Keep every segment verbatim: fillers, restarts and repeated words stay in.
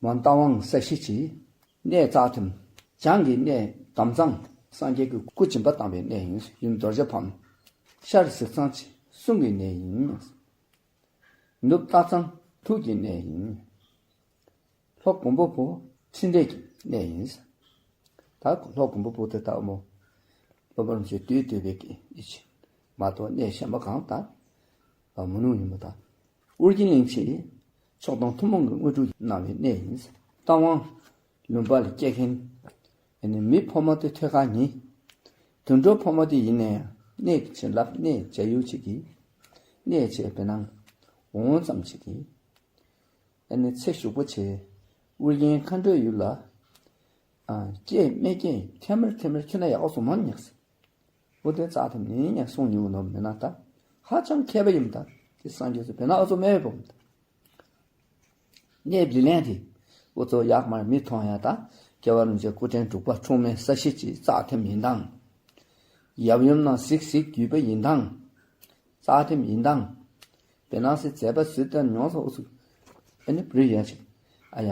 མོན་རྟ་དབང་ས་གཞི་གི་གནས་རྩ་ཐིམ། བྱང་གི་གནས་དམ་གཙང་སངས་རྒྱས་ཀྱི་སྐུ་སྦྱིན་པ་བཏང་བའི་གནས་ཨིན། ཡུམ་རྡོ་རྗེ་ཕག་མོ། ཤར་གཟིག་ཚང་གི་གསུང་གི་གནས་ཨིན། ནུབ་སྟག་ཚང་ཐུགས་ཀྱི་གནས་ཨིན། ལྷོ་མགོན་པོ་བོ་ཕྲིན་ལས་ཀྱི་གནས་ཨིན། ད་ལྷོ་མགོན་པོ་བོ་དེ་ད་མོ་སློབ་དཔོན་རིན་པོ་ཆེ་དུས་དུས་པའི་གི་ཨིན་ཅི། མ་གཏོགས་གནས་གཞན་པ་གང་ད་མི་ནུས་ཨིན་པ་ད། ཨོ་རྒྱན་གླིང་ཆེན་ཕྱོགས་དང་ཐུན་མོང་གི་དངོས་གྲུབ་གནང་བའི་གནས་ཨིན། རྟ་དབང་ལུང་པ་ལ་སྐྱེ་མཁན་ཨེ་ནི་མི་ཕོ་མོ་དེ་ཐོད་རྒལ་ཉིད། དུད་འགྲོ་ཕོ་མོ་དེ་ཡིན་ན་ཡང་གནས་ཀྱི་བྱིན་རླབས་གནས་བྱ་ཡུལ་ཅིག་གི་གནས་ཆེ་བའི་ནང་འོང་ཙམ་ཅིག་གི་ཨེ་ནི་ཚེ་ཞུགས་པོ་ཆེ། ཨོ་རྒྱན་མཁའ་འགྲོའི་ཡུལ་ལ་ཨ་སྐྱེས་མི་སྐྱེས་ཐེ་མེར་ཐེ་མེར་ཁྱོད་ན་ཡག་པོ་སོང་མ་ཉགས། འོ་དེ་རྩ་ཐམ་ནི་ཡང་གསུང་ཉུང་ནོ་མེན་ན་ད། ཧ་ཅང་མཁས་པ་ཡིན་ད། དེ་སངས་རྒྱས་སུ་བེ་ན་ཨོ་ཚོ་མེད་བོམ་ད། གནས་བི་ལེན་དེ་ཨོ་ཚོ་ཡག་མར་མི་མཐོང་ཡ་ད། རྒྱལ་བ་རིན་པོ་ཆེ་སྐུ་ཕྲེང་དྲུག་པ་འཁྲུངས་མའི་ས་གཞི་ཅིག་རྩ་ཐམ་ཡིན་དང་། ཡབ་ཡུམ་ནང་གཟིགས་གཟིགས་བརྒྱུད་པ་ཡིན་དང་། རྩ་ཐམ་ཡིན་དང་། བེ་ན་སི་མཛད་པ་སུ་ལྟར་མྱོང་སོ་ཨོ་ཚོ། ཨེ་ནི་བྲིས་ཡ་ཅིག་ཨ་ཡ།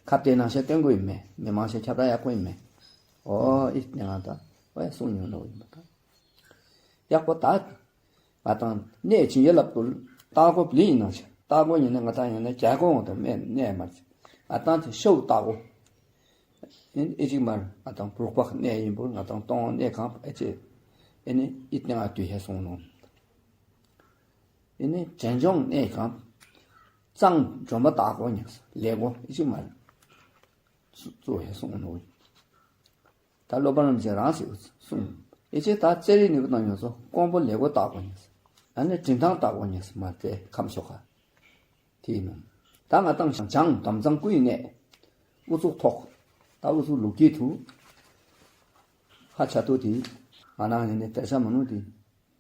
ཁ་བརྡའི་ནང་བཤད་སྟོན་དགོས་ཡིན་མེ། མི་མང་ཤ་ཁྱབ་ར་ཡག་པོ་ཡིན་མེ། ཨོ་ཨི་ནི་ང་ད་ཨོ་ཡ་གསུང་ཉུང་ནོ་ཡིན་པ་ད། ཡག་པོ་ད། ང་དང་གནས་ཅིག་ཡོད་ལབ་དུ་ལྟག་གོ་བླི་ཡིན་ནང་ཆ་ལྟག་གོ་ཡིན་ན་ང་དང་ཡིན་ན་རྒྱ་གོ་ང་དང་མེད་གནས་མར་ཅིག་ང་དང་དེ་ཤོག་ལྟག་གོ་ཨེ་ཨི་ཅིག་མར་ང་དང་འབྲུག་པ་གནས་ཡིན་པོ་ང་དང་སྟོང་གནས་གང་ཨེ་ཅེ་ཨེ་ནི་ཨི་ནི་ང་དུས་ཧེ་སོང་ནོ། ཨེ་ནི་དྲན་སྦྱོང་གནས་གང་གཙང་སྦྱོང་མ་ལྟག་གོ་ཉགས་ལས་གོ་ཨི་ཅིག་མར་གཙོ་ཧེ་སོང་ནོ། ད་སློབ་དཔོན་རིན་པོ་ཆེ་རང་སི་གསུངས། ཨེ་ཅེ་ད་ཙེ་རི་ནི་བུ་དང་ཡོང་སོ་ཀོང་པོ་ལེ་གོ་ལྟག་གོ་ཉེས། ཨ་ནི་དྲིན་ཐང་ལྟག་གོ་ཉེས་མ་ཏེ་ཁམས་ཤོག་ཁ། དེ་ནུ། ད་ང་དང་བྱང་དམ་གཙང་སྐུའི་གནས། ཨུ་ཚུགས་ཐོག། ད་ཨུ་ཚུགས་ལུག་གི་ཐུ། ཧ་ཆ་ཐུ་དེ། ང་ནང་ནི་ནི་ཏེ་ས་མ་ནུ་དེ།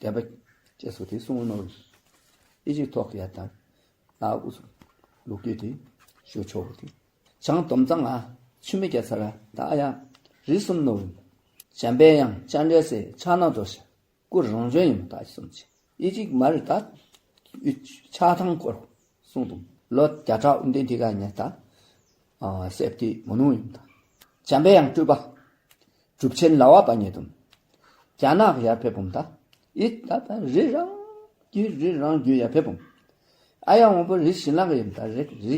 དད་པ་ཅེས་སུ་དེ་གསུངས་ནོ། ཨི་ཅིག་ཐོག་ཡ་ད། ད་ཨུ་ཚུགས་ལུག་གི་དེ། ཞུ་ཆོག་དེ། བྱང་དམ་གཙང་ང་ཆུ་མིག་རྒྱ་ཚ་ར་ད་ཡ་རི་གསུམ་ནོ། འཇམ་པའི་དབྱངས་སྤྱན་རས་གཟིགས་ཕྱག་ན་རྡོ་རྗེ་སྐུ་རང་བྱོན་ཡིན་ད་གསུམ་ཅི། ཨི་ཅིག་མར་ད་ཡུ་ཆ་ཐང་སྐོར་གསུངས་དུམ་ལོ་བརྒྱ་ཕྲག་ཨུན་ཏན་ཐི་ག་ཉེ་ད་ཨ་སེབ་ཏི་མོ་ནུ་ཡིན་ད། འཇམ་པའི་དབྱངས་སྤྲུལ་པ་གྲུབ་ཆེན་ལ་བ་པ་ཉེ་དུམ་རྒྱ་ནག་ཡར་ཕེབས་བུམ་ད། ཨི་ད་ད་རི་རང་རྒྱུད་རི་རང་རྒྱུད་ཡར་ཕེབས་བུམ། ཨ་ཡ་འོང་པོ་རི་ཤིན་ལང་གི་ཡིན་ད་རི་རི་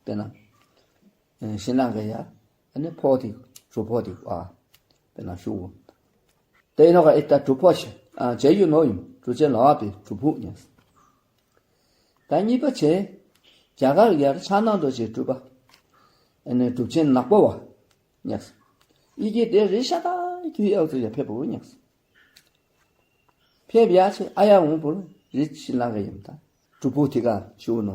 པེ་ན། ཨེ་ཤིན་ལང་གི་ཡ། ཨ་ནི་ཕོ་དེ་གྲུབ་ཕོ་དེ་ཨ་པེ་ན་ཤུ་བུམ། དེ་ནོ་ག་ཨི་ད་གྲུབ་ཕོ་ཤི་ཨ་ཇེ་ཡུ་ནོ་ཡིན་གྲུབ་ཆེན་ལ་བ་པའི་གྲུབ་ཕུག་ཉེས། ད་གཉིས་པ་ཆེ། རྒྱ་གར་ཡར་ཕྱག་ན་རྡོ་རྗེ་སྤྲུལ་པ། ཨ་ནི་གྲུབ་ཆེན་ནག་པོ་བ། ཉགས། ཨི་གེ་དེ་རི་ཤ་ད་རྒྱུ་ཡག་ཚོ་ཡ་ཕེབས་པོ་ཉགས། ཕེབས་ཡ་ཆེ་ཨ་ཡ་འོང་པོ་རི་ཤིན་ལང་གི་ཡིན་ད། གྲུབ་ཕུག་དེ་ག་ཤུ་ནོ།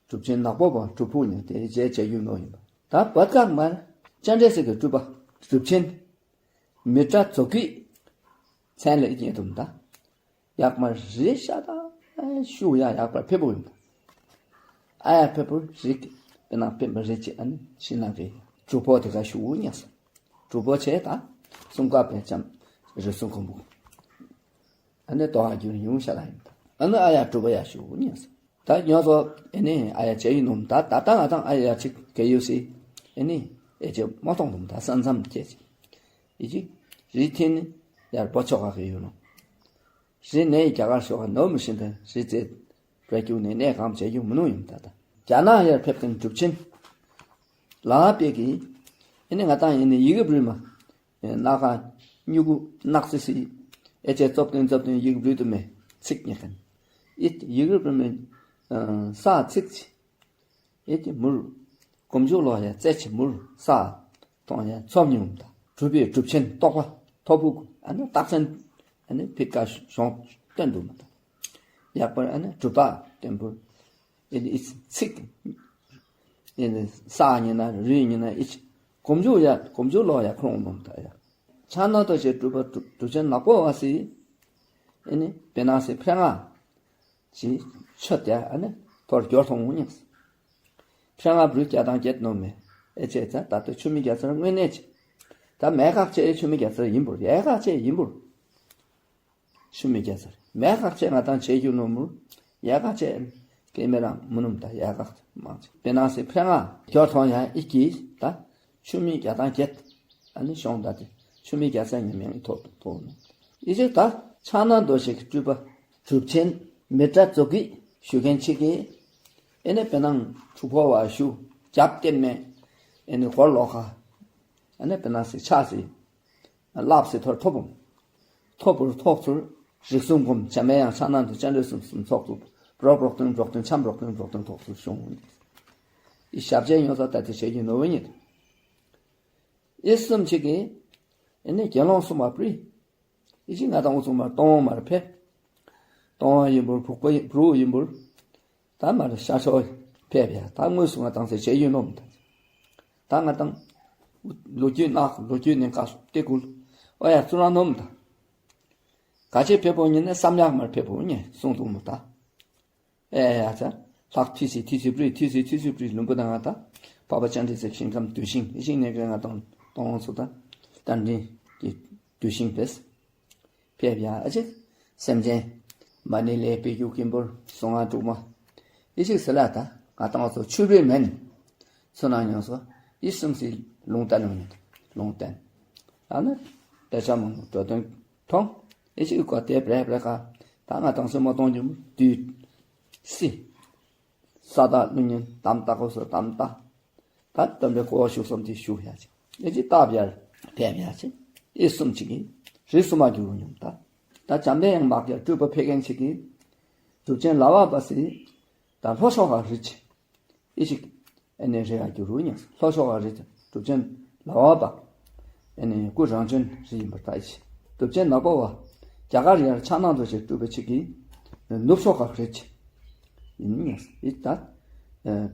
གྲུབ་ཆེན་ནག་པོ་བ་གྲུབ་ཕུག་ཉགས་དེ་རི་ཇེ་ཇེ་ཡུ་ནོ་ཡིན་པ། ད་བད་ག་མར་སྤྱན་རས་གཟིགས་ཀྱི་སྤྲུལ་པ་གྲུབ་ཆེན་མི་ཏྲ་ཛོ་ཀི་མཚན་ལ་ཨི་ཉེ་དུམ་ད། ཡག་མར་རི་ཤ་ད་ཤུ་ཡ་ཡག་པར་ཕེབས་པོ་ཡིན་ད། ཨ་ཡ་ཕེབས་པོ་རི་པེ་ན་པེ་མ་རི་ཅི་ཨ་ནི་ཤིན་ལང་གི་གྲུབ་ཕོ་དེ་ག་ཤུ་ཉགས། གྲུབ་པོ་ཆེ་ད་གསུང་བཀའ་པེ་ཅམ་རི་གསུང་ཁོང་བུ། ཨ་ནི་དོ་ཧ་རྒྱུན་ཡུང་ཤ་ལ་ཡིན་ད། ཨ་ནི་ཨ་ཡ་གྲུབ་པོ་ཡ་ཤུ་ཉགས། ད་ཉོ་སོ་ཨེ་ནི་ཨ་ཡ་ཆེ་ཡིན་ནོམ་ད་ད་ད་ང་དང་ཨ་ཡ་ཅིག་གེ་ཡུ་སི་ཨེ་ནི་ཨེ་ཅེ་མོ་ཐོང་དུམ་ད་ས་མཚམས་ཅེ་ཅི། ཨི་ཅི་རི་ཐིན་ཡར་བོ་ཆོག་ག་གེ་ཡུ་ནོ། རི་ནེ་རྒྱ་གར་ཤོག་ནོ་མི་ཤིན་ད་རི་ཙེ་བྲེ་ཀྱུ་ནེ་ནེ་གམ་ཅེ་ཡུ་མི་ནུ་ཡིན་ད་ད། རྒྱ་ནག་ཡར་ཕེབས་ཐེན་གྲུབ་ཆེན་ལ་པེ་གི་ཨེ་ནི་ང་དང་ཨེ་ནི་ཡི་གེ་བྲི་མ། ཨེ་ནག་ཁ་སྨྱུ་གུ་ནག་སི་སི་ཨེ་ཅེ་ཙོབ་ཏེན་ཙོབ་ཏེན་ཡི་གེ་བྲི་དུ་མེ་ཚིག་ཉེ་ཁན། ཨི་ཡི་གེ་བྲི་མེ་ས་ཚིག་ཅི། ཨེ་ཏེ་མུར། གོམ་འཇུག་ལོག་ཡ་རྩེ་ཆེ་མུར་ས། མཐོང་ཡ་ཚོམ་ཉུང་དང་། གྲུབ་པའི་གྲུབ་ཆེན་རྟོགས་པ་ཐོབ་བུ། ཨ་ནི་རྟགས་ཅན་ཨ་ནི་ཕིད་ཀ་ཤོང་སྟོན་དུ་མ་དང་། ཡག་པར་ཨ་ནི་གྲུབ་པ་སྟོན་བུ། ཨེ་ནི་ཨི་ཚིག་ཨེ་ནི་ས་ཉི་ན་རི་ཉི་ན་ཨི་ཅི། གོམ་འཇུག་ཡ་གོམ་འཇུག་ལོག་ཡ་ཁོང་ནོམ་ད་ཡ། ཕྱག་ན་རྡོ་རྗེ་སྤྲུལ་པ་གྲུབ་གྲུབ་ཆེན་ནག་པོ་བ་སི། ཨེ་ནི་བེ་ན་སི་ཕྲེང་ང་། ཅི། ཆོད་དེ་ཨ་ནི་ཐོར་འགྱོར་ཐོང་ངུ་ཉགས། ཕྲེང་ང་བུ་བརྒྱ་དང་བརྒྱད་ནོ་མེ། ཨེ་ཅེ་ཙ་ད་ལྟ་ཆུ་མིག་རྒྱ་ཚར་དངོས་གནས་ཅི། ད་མེ་ཁག་ཆེ་ཆུ་མིག་རྒྱ་ཚར་ཡིན་པུར་ཡེ་ཁག་ཆེ་ཡིན་པུར། ཆུ་མིག་རྒྱ་ཚར་མེ་ཁག་ཆེ་ང་དང་ཆེ་རྒྱུ་ནོ་མུར། ཡལ་ག་ཅེ་ཀེ་མེ་ར་མུ་ནུམ་ད་ཡལ་ག་མང་ཅེ། པེ་ནང་སི་ཕྲེང་ང་གྱོར་ཐོང་ཡ་ཨི་ཀི་ད་ཆུ་མིག་བརྒྱ་དང་བརྒྱད། ཨ་ནི་ཤོང་ད་ཏེ་ཆུ་མིག་བརྒྱ་ས་ཉི་མེང་ཐོག་ཐོག་ནོ། ཨི་ཅིག་ད་ཕྱག་ན་རྡོ་རྗེ་གི་སྤྲུལ་པ་གྲུབ་ཆེན་མི་ཏྲ་ཙོ་གི་ཞུ་མཁན་ཅིག་གི་ཨེ་ནེ་པེ་ནང་ཁྲུ་ཕོ་བ་ཞུ་རྒྱབ་བསྟན་མེ། ཨེ་ནེ་སྒོར་ལོག་ཁ་ཨེ་ནེ་པེ་ནང་སི་ཆ་སི་ལབ་སི་ཐོར་ཐོབ་བུམ། ཐོབ་བུར་ཐོག་ཚུར་རིགས་གསུམ་སྒོམ་བྱ་མེད་ཡང་ཕྱག་ན་རྡོ་རྗེ་སྤྱན་རས་གསུམ་གསུམ་ཚོགས་ཚུར་འབྲོག་འབྲོག་སྟོན་འབྲོག་སྟོན་འཆམ་འབྲོག་སྟོན་འབྲོག་སྟོན་ཐོག་ཚུར་ཤོང་། ཨི་ཞབས་རྗེས་ཡོངས་སུ་ད་ཏེ་ཆེ་གི་ནོ་བོ་ཉིད། ཨི་གསུམ་ཅིག་གི་ཨེ་ནེ་དགེ་སློང་གསུམ་མ་པྲི། ཨི་ཅིག་ང་དང་འུ་ཚུགས་མར་སྟོང་མར་ཕེབས། སྟོང་ཡིན་པུར་ཕུག་པ་ཕྲུ་ཡིན་པུར། ད་མར་ཤར་ཕྱོགས་ཕེབས་ཡ། ད་དངོས་སུ་ང་དང་སེ་ཆེ་ཡིན་ནོམ་ད། ད་ང་དང་ལོ་རྒྱུས་ནག་ལོ་རྒྱུས་ནི་ཀ་ཏེ་ཀུལ་ཨོ་ཡ་ཚུར་ར་ནོམ་ད། ག་ཅི་ཕེབས་པོ་ཉིད་ནི་བསམ་ཡག་མར་ཕེབས་པོ་ཉེ་གསུངས་འདུག་མོ་ད། ཨེ་ཡ་ཚ། ལྷག་ཐི་སི་ཐི་སི་པྲི་ཐི་སི་ཐི་སི་པྲི་ལུང་པ་དང་ང་ད། འཕགས་པ་སྤྱན་རས་གཟིགས་ཞིང་ཁམས་གདུལ་ཞིང་ཨི་ཞིང་ནེ་གེ་ང་དང་སྟོང་སུ་ད། རྟ་མགྲིན་གྱི་གདུལ་ཞིང་ཕེབས། ཕེབས་ཡ་ཨ་ཅིག་སེམས་ཅན་མ་ཎི་ལས་པའི་རྒྱུ་ཀིང་པོར་སོང་ང་དྲུག་མ། ཨི་ཅིག་སེ་ལ་ད་ང་དང་སོ་ཆུ་བེ་མེན། ཚུ་ན་ཉོན་སོ་ཨི་གསུམ་སི་ལུང་བསྟན་ནོ་ཉིད་ལུང་བསྟན། ཨ་ནི་དེ་ཆ་མང་འགྲོ་དོན་མཐོང་། ཨི་ཅིག་གོ་ཏེ་པྲེ་པྲེ་ཀ་ད་ང་དང་སེ་མ་གཏོང་རྒྱུ་དུས་སི། ས་དང་ཀླུ་གཉན་དམ་བཏགས་གོ་སོ་དམ་བཏགས། ད་དམ་པའི་གོ་བ་ཞུ་གསུམ་དེ་ཞུ་ཡ་ཅིག་ཨི་ཅིག་བཏབ་ཡ་ཕེབས་ཡ་ཅིག་ཨི་གསུམ་ཅིག་གི་རིགས་སུ་མ་གྱུར་རུ་ཉམ་ད། ད་འཇམ་པའི་དབྱངས་མ་གྱུར་སྤྲུལ་པ་ཕེབས་མཁན་ཅིག་གི་གྲུབ་ཆེན་ལ་བ་པ་སི་ད་ལྷོ་ཕྱོགས་ཀ་རིགས་ཅིག་ཨི་ཅིག་ཨེ་ནེ་རེ་ཡ་གྱུར་རུ་ཉམ་ལྷོ་ཕྱོགས་ཀ་རིགས་གྲུབ་ཆེན་ལ་བ་པ། ཨེ་ནེ་སྐུ་རང་བྱོན་རིགས་ཡིན་པར་ད་ཨི་ཅིག་གྲུབ་ཆེན་ནག་པོ་བ་རྒྱ་གར་ཡར་ཕྱག་ན་རྡོ་རྗེ་སྤྲུལ་པ་ཅིག་གི་ནུབ་ཕྱོགས་ཀ་རིགས་ཅིག་ཡིན་ཉམ་ཨི་ད།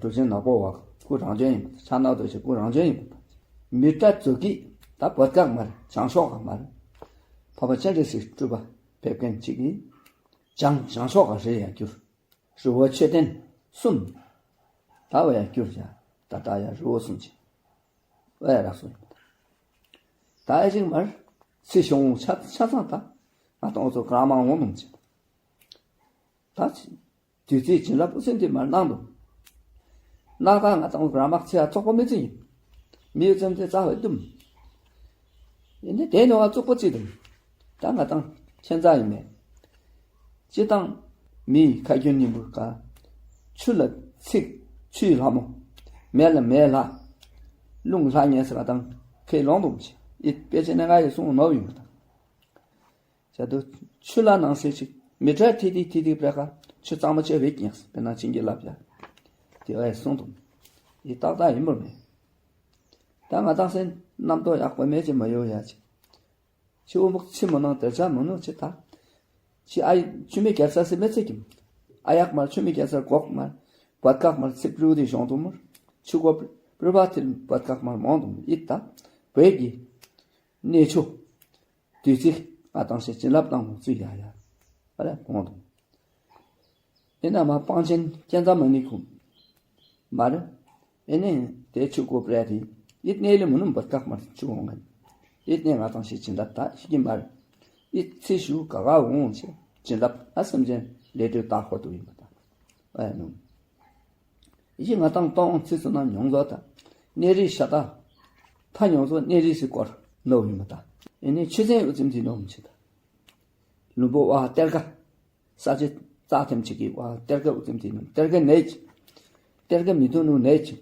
གྲུབ་ཆེན་ནག་པོ་བ་སྐུ་རང་བྱོན་ཡིན་པར་ཕྱག་ན་རྡོ་རྗེ་སྐུ་རང་བྱོན་ཡིན་པར་མི་ཏྲ་ཙོ་གི་ད་བོད་ཁ་མར་བྱང་ཕྱོགས་ཀ་མར་འཕགས་པ་སྤྱན་རས་གཟིགས་སྤྲུལ་པ་ཕེབས་མཁན་ཅིག་གི་བྱང་བྱང་ཕྱོགས་ཀ་རེ་ཡ་གྱུར། རི་བོ་མཆོད་རྟེན་གསུམ། ད་བ་ཡ་གྱུར་ཡ། ད་ད་ཡ་རི་བོ་གསུམ་ཅིག་བ་ཡ་རག་སོང་། ད་ཨེ་ཅིག་མར་སི་ཤོང་ཆ་ཆ་ཚང་ད་ང་དང་འོ་ཚོ་གྲ་མང་འོང་ནོམ་ཅིག་ད་ཅི་དུས་ཚིགས་བྱིན་རླབས་ཨུ་ཚན་དེ་མར་གནང་དུ། ན་ག་ང་དང་ར་མག་ཚེ་ཡ་ཚོགས་པ་མི་ཚེ་ཡིན། མི་ཡུ་ཙམ་ཚེ་རྩ་བའི་དུམ། ཡིན་ཏེ་དེ་ནོ་བ་བཙུགས་པོ་ཚིག་དུམ། ད་ང་དང་ཁྱེད་ཚ་ཡིན་མེད། སྤྱི་བཏང་མིའི་ཁ་རྒྱུན་ཡིན་པུར་ཀ་ཆུ་ལ་ཚིག་ཆུའི་ལྷ་མོ། མེ་ལ་མེ་ལྷ། རླུང་ལྷ་ཉེ་ས་ང་དང་ཁེ་ལོང་དུམ་ཅི་ཨི་དཔེ་ཆེ་ནེ་ང་ཡི་གསུང་ནོ་ཡིན་མ་དང་། ཅ་དུ་ཆུ་ལ་ནང་སེ་ཅིག་མི་ཏྲ་ཐི་ཐི་ཐི་ཐི་པྲེ་ཀ་ཆུ་གཙང་མ་ཅེ་བེ་ཀྱང་སེ་པེ་ན་ཅིང་གི་ལབ་ཡ། དེ་ཨེ་གསུང་དུ། ཨི་ཏག་ཏག་ཡིན་པར་མེད། ད་ང་དང་སེ་རྣམ་རྟོག་ཡག་པ་མེད་ཅེ་མ་ཡོ་ཡ་ཅིག་ཆུ་འུ་མུག་ཆི་མོ་ནང་དེར་ཆ་མོ་ནོ་ཅི་ད། ཆི་ཨ་ཡི་ཆུ་མི་གེར་ས་སེ་མེ་ཚེ་ཀྱིམ། ཨ་ཡག་མར་ཆུ་མི་གེར་ས་གོག་མར་བད་ཀག་མར་ཚིབ་རུ་དི་ཞོང་དུ་མར་ཆུ་གོ་པྲི་བ་ཐིལ་བད་ཀག་མར་མོང་དུ་མར་ཨི་ད། བོད་ཀྱི་གནས་ཆུ། དུས་ཚིགས་ང་དང་སེ་བྱིན་རླབས་བཏང་ནོ་ཚུ་ཡ་ཡ། ཨ་ལེ་གོང་དུ། ཨེ་ན་མ་སྤང་ཆེན་ཁྱེད་ཚ་མ་ནི་ཁུམ། མར། ཨེ་ནེ་དེ་ཆུ་གོ་པྲེ་ཏི། ཨིད་ནེ་ལེ་མུ་ནུམ་བད་ཀག་མར་ཆུ་འོང་ངན། ཨིད་ནེ་ང་དང་སེ་བྱིན་རླབས་ད་ཤི་གི་མར། ཨིད་ཚེ་ཤུ་ག་ག་འོང་ཆེ། བྱིན་རླབས་ཨ་སེམས་ཅན་ལེ་དྲོད་ད་ཧོ་དུ་ཡིན་པ་ད། ཨེ་ནུ། ཡི་ང་དང་སྟོང་ཚིགས་སུ་ན་མྱོང་བཟོ་དང་། གནས་རིས་ཤ་དང་། ཐ་མྱོང་བཟོ་གནས་རིས་སི་སྐོར་ནོ་ཡིན་མ་དང་། ཨེ་ནེ་ཆུ་ཚན་ཨུ་ཙིམ་ཐི་ནོ་མི་ཆེ་དང་། ལུམ་བུ་བ་གཏེར་ཁ། ས་ཆེ་རྩ་ཐེམ་ཅིག་གི་བ་གཏེར་ཁ་ཨུ་ཙིམ་ཐི་ནོ་གཏེར་ཁ་ནེ་ཅི། གཏེར་ཁ་མི་ཐུ་ནུ་ནེ་ཅི།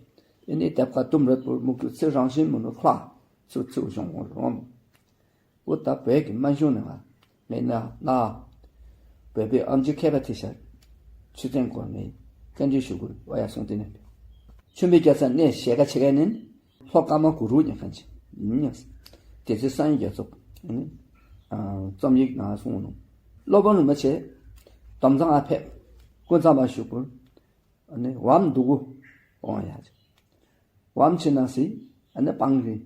ཨེ་ནེ་དེབ་ཁ་དུམ་རེ་པུར་མུ་ཀུ་ཚིག་རང་བཞིན་མུ་ནུ་ཁ། ཚུ་ཚུ་ཞོང་ཧོ་རོང་། འོ་ད་བོད་ཀྱི་སྨན་གཞུང་ནང་ང་མེད་ན་ན། བོད་པའི་ཨམ་ཆི་མཁས་པ་ཐི་ཤར། ཆུ་ཚན་སྐོར་ནས་བཀའ་འདྲི་ཞུ་དགོས་བ་ཡ་གསུངས་ཏེ་ནས། ཆུ་མིག་རྒྱ་ཚ་གནས་ཞལ་ཁ་ཆེ་ག་ནས་ལྷོ་ཀ་མ་གུ་རུ་ཉག་ཁན་ཆེ་ཡིན་ཉག་སི། དེ་ཚེ་སངས་རྒྱས་རྒྱ་མཚོ་ཨ་ནི་ཨ་རྩོམ་ཡིག་ནང་གསུངས་ནོ། སློབ་དཔོན་རིན་པོ་ཆེ་དོམ་ཚང་ཨ་ཕེབས་ཀུན་ཚང་མ་ཞུ་བུར། ཨ་ནི་བམ་དུ་གུ་འོང་ཡ་ཅི། བམ་ཆེ་ན་སི་ཨ་ནི་སྤང་གི་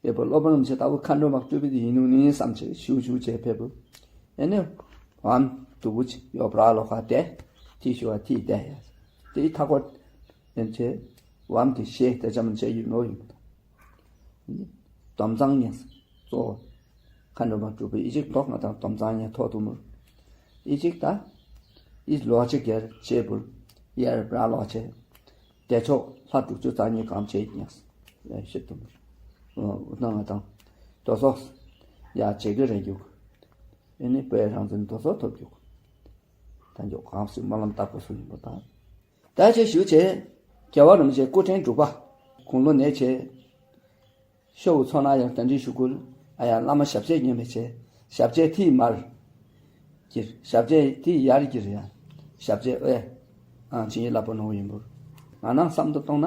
ཨེ་བོ་སློབ་དཔོན་རིན་པོ་ཆེ་ལྟ་བུ་མཁའ་འགྲོ་མ་སྤྲུལ་པའི་དེ་ཡིན་ནུ་ནི་བསམ་ཆེ་ཞུ་ཞུ་ཆེ་ཕེབས་བུ། ཨ་ནི་བམ་དུ་གུ་ཅི་ཡོ་བྲ་ལོ་ཁ་ཏེ་ཐི་ཞུ་བ་ཐི་ཏེ་ཡ་ཅི། དེ་ཐ་ཀོ་ཨེ་ཆེ་བམ་དེ་ཤེས་ཏེ་ཅམ་ཆེ་ཡུ་ནོ་ཡུ། དོམ་ཚང་ཉེ་ས་གཙོ་བོ་མཁའ་འགྲོ་མ་སྤྲུལ་པའི་ཨི་ཅིག་ཐོག་ང་དང་དོམ་ཚང་ཉེ་ཐོག་ཏུ་མུར་ཨི་ཅིག་ད་ ཨི་ལོ་ཅིག་གེར་ཆེ་བུར་ཡར་བྲ་ལོ་ཆེ་དེ་ཆོག་ལྷ་དྲུག་ཅུ་རྩ་གཉིས་གམ་ཆེ་ཉགས་ཤེས་དུམ་ཨུ་ནང་ང་དང་དོ་སོགས་ཡ་ཆེ་གི་རེ་རྒྱུག་ཨེ་ནི་བོད་རང་བཙན་དོ་སོགས་ཐོབ་རྒྱུག་ད་འཇོག་གམ་སུ་སྨོན་ལམ་བཏབ་དགོས་སུ་ཡིན་པ་དང་། ད་ཅི་ཞུ་ཆེ། རྒྱལ་བ་རིན་པོ་ཆེ་སྐུ་ཕྲེང་དྲུག་པ་དགུང་ལོ་ནས་ཆེ། ཤོག་བུ་ཚོ་ན་ཡང་གདན་འདྲེན་ཞུ་སྐུལ། ཨ་ཡ་བླ་མ་ཞབས་རྗེས་ཉན་མི་ཆེ། ཞབས་རྗེས་ཐི་མར་གྱིར། ཞབས་རྗེས་ཐི་ཡར་གྱིར་ཡ། ཞབས་རྗེས་ཨེ་ཨང་ཅི་ཡི་ལ་པོ་ནོ་ཡིན་པུར། ང་ནང་བསམ་དུ་གཏོང་ན།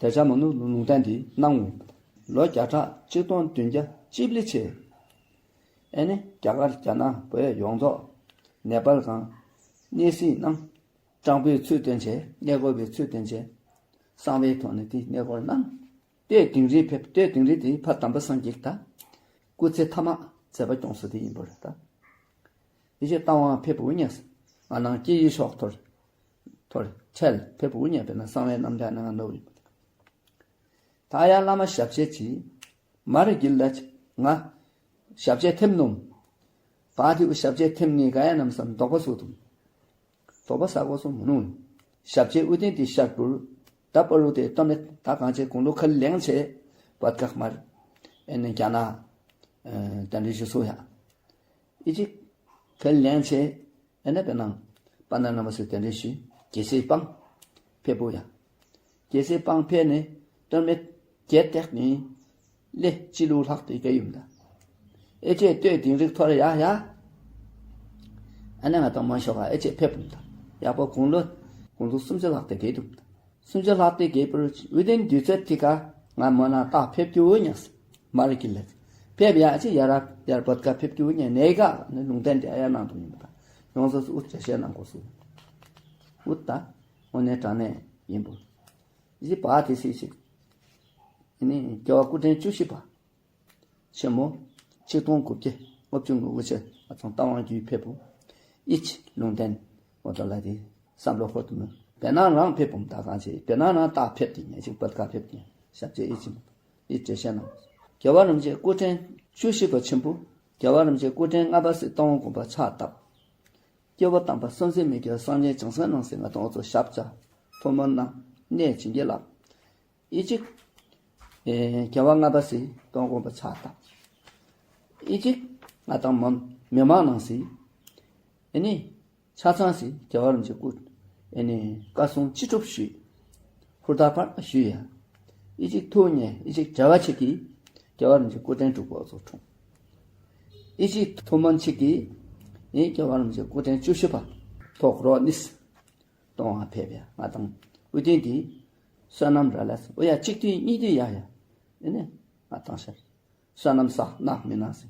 དེ་ཆ་མ་ནུ་ལུང་བསྟན་འདི་གནང་ངོ་། ལོ་བརྒྱ་ཕྲག་གཅིག་སྟོང་བདུན་བརྒྱ་གཅིག་ལི་ཆེ། ཨེ་ནི་རྒྱ་གར་རྒྱ་ནག་བོད་ཡོངས་རྫོགས་ནེ་པཱལ་གང་གནས་སྲིད་ནང་དྲང་པོའི་ཚུལ་སྟོན་བྱས། གནས་སྐོར་བའི་ཚུལ་སྟོན་བྱས། གསང་བའི་ཐོག་ནས་དེ་གནས་སྐོར་གནང་། ལྟོས་དིང་རི་ཕེབས། ལྟོས་དིང་རི་དེ་ཕ་དམ་པ་སངས་རྒྱས་ད་སྐུ་ཚེ་ཐ་མ་མཛད་པ་སྐྱོང་ས་དེ་ཡིན་པ་རེད་ད། ཡེ་ཤེས་རྟ་དབང་ཕེབས་འུ་ཉེས། ང་ནང་སྐྱེ་ཡི་ཤོག་ཐོར་ཐོར་ཁྲལ་ཕེབས་འུ་ཉེས་པས་ན་གསང་བའི་རྣམ་ཐར་ནང་ང་ནོ་ཡིན་པ། ད་ཡ་བླ་མ་ཞབས་རྗེས་ཀྱིས་མར་གྱི་ལ་ང་ཞབས་རྗེས་ཐེམ་ནུམ། བ་དེ་བུ་ཞབས་རྗེས་ཐེམ་ནི་ག་ཡ་ནམ་སམ་དོགས་པ་སུ་ཐུམ། དོགས་པ་ས་གོ་སུ་མུ་ནུ། ཞབས་རྗེས་ཨུ་ཏིན་དེ་ཤར་པུར་ད་པ་རུ་དེ་ཏོ་མེད་ད་གང་ཆེ་གུང་ལུ་ཁལ་ལེང་ཆེ་བད་ཀག་མར་ཨེ་ནི་རྒྱ་ནག་ཨེ་དན་རི་ཞུ་སུ་ཡ། ཨི་ཅིག་ཁལ་ལེང་ཆེ། ཨེ་ནེ་པེ་ནང་པ་ན་ན་མ་སུ་དེ་འདྲེ་ཤི་རྒྱལ་སྲས་སྤང་ཕེ་པོ་ཡ། རྒྱལ་སྲས་སྤང་ཕེ་ནེ་དོན་མེད་རྒྱལ་ཏེག་ནི་ལེ་ཅི་ལུ་ལྷག་ཏེ་ག་ཡུམ་ད། ཨེ་ཅེ་ལྟོས་དིང་རིག་ཐོར་ཡ་ཡ། ཨ་ནེ་ང་དང་མ་ཤོག་ག་ཨེ་ཅེ་ཕེ་པུམ་ད། ཡག་པོ་གུང་ལོ་གུང་ལོ་སུམ་ཅུ་ལྷག་ཏེ་ག་ཡུམ་ད། སུམ་ཅུ་ལྷག་སྟེ་རྒྱལ་པོར་ཡུལ་དེན་དུས་ཚོད་དེ་ཀ་ང་མོ་ན་ཏ་ཕེབས་ཀྱི་འོ་ཉགས། མ་རིག་གི་ལེགས། ཕེབས་ཡ་ཅི་ཡ་རབ་ཡར་བོད་ཀ་ཕེབས་ཀྱི་འོ་ཉག་ནེ་ཀ་ནི་ལུང་བསྟན་དེ་ཨ་ཡ་ནང་དུ་ཡིན་པ་དང་ཡོངས་སུ་ཨུ་ཅེ་ཤེ་ནང་གོ་སུ་ཨུ་ཏ་འོ་ནེ་དྲང་ནེ་ཡིན་པོ་ཡི་བ་དེ་སི་ཞིག་ནི་རྒྱལ་བ་སྐུ་ཕྲེང་བཅུ་བཞི་པ། ཆེན་མོ་ཆིག་སྟོང་དགུ་བརྒྱ་ལྔ་བཅུ་ང་དགུ་ཆེ་ཨ་ཚང་རྟ་དབང་རྒྱུད་ཕེབས་པོ་ཨིཆ་ལུང་བསྟན་འོ་ད་ལ་དེ་བསམ་བློ་འཁོར་དུ་མེད། བེ་ནང་རང་ཕེབས་པོམ་ད་གང་ཆེ་བེ་ནང་རང་རྟག་ཕེབས་ཏེ་ཉེ་ཅིག་བོད་ཀ་ཕེབས་ཏེ་ཞབས་རྗེས་ཨིཆ་ཨིཆ་བྱེད་ཤེས་ན། རྒྱལ་བ་རིན་པོ་ཆེ་སྐུ་ཕྲེང་བཅུ་བཞི་པ་ཆེན་པོ་རྒྱལ་བ་རིན་པོ་ཆེ་སྐུ་ཕྲེང་ལྔ་པ་སྲིད་སྟོང་དགོངས་པ་ཕྱག་བཏབ། སྐྱེ་བོ་དམ་པ་སུན་སེ་མི་སྐྱེ་སངས་རྒྱས་བྱང་སེམས་ནང་སེ་ང་དང་འོ་ཚོ་ཞབས་ཆ་ཐུགས་སྨོན་གནང་གནས་བྱིན་གྱིས་བརླབས། ཨི་ཅིག་ཨེ་རྒྱལ་བ་ལྔ་པ་སྲིད་སྟོང་དགོངས་པ་ཕྱག་བཏབ། ཨི་ཅིག་ང་དང་མོན་མི་མང་ནང་སྲིད་ཨེ་ནི་ཆ་ཚང་སྲིད་རྒྱལ་བ་རིན་པོ་ཆེ་སྐུ་ཨེ་ནི་བཀའ་གསུང་ཅི་སྒྲུབ་ཞུས། ཧུར་ཐག་པར་ཞུས་ཡ། ཨི་ཅིག་ཐུགས་མཉེས་ཨི་ཅིག་བྱ་བ་ཆེ་གི་རྒྱལ་བ་རིན་པོ་ཆེ་སྐུ་ཕྲེང་དྲུག་པ་ཚོ་འཁྲུངས། ཨི་ཅིག་ཐུགས་སྨོན་ཆེ་གི་ཨེ་རྒྱལ་བ་རིན་པོ་ཆེ་སྐུ་ཕྲེང་བཅུ་བཞི་པ་ཐོག་རོ་ནིས། གཏོང་བ་ཕེབས་ཡ་ང་དང་ཨུ་ཏིན་དི་བསོད་ནམས་ར་ལས་ཨུ་ཡ་གཅིག་དུས་གཉིས་དུས་ཡ་ཡ་ཨེ་ནེ་ང་དང་ཤར་བསོད་ནམས་བསགས་ནག་མི་ནང་སེ་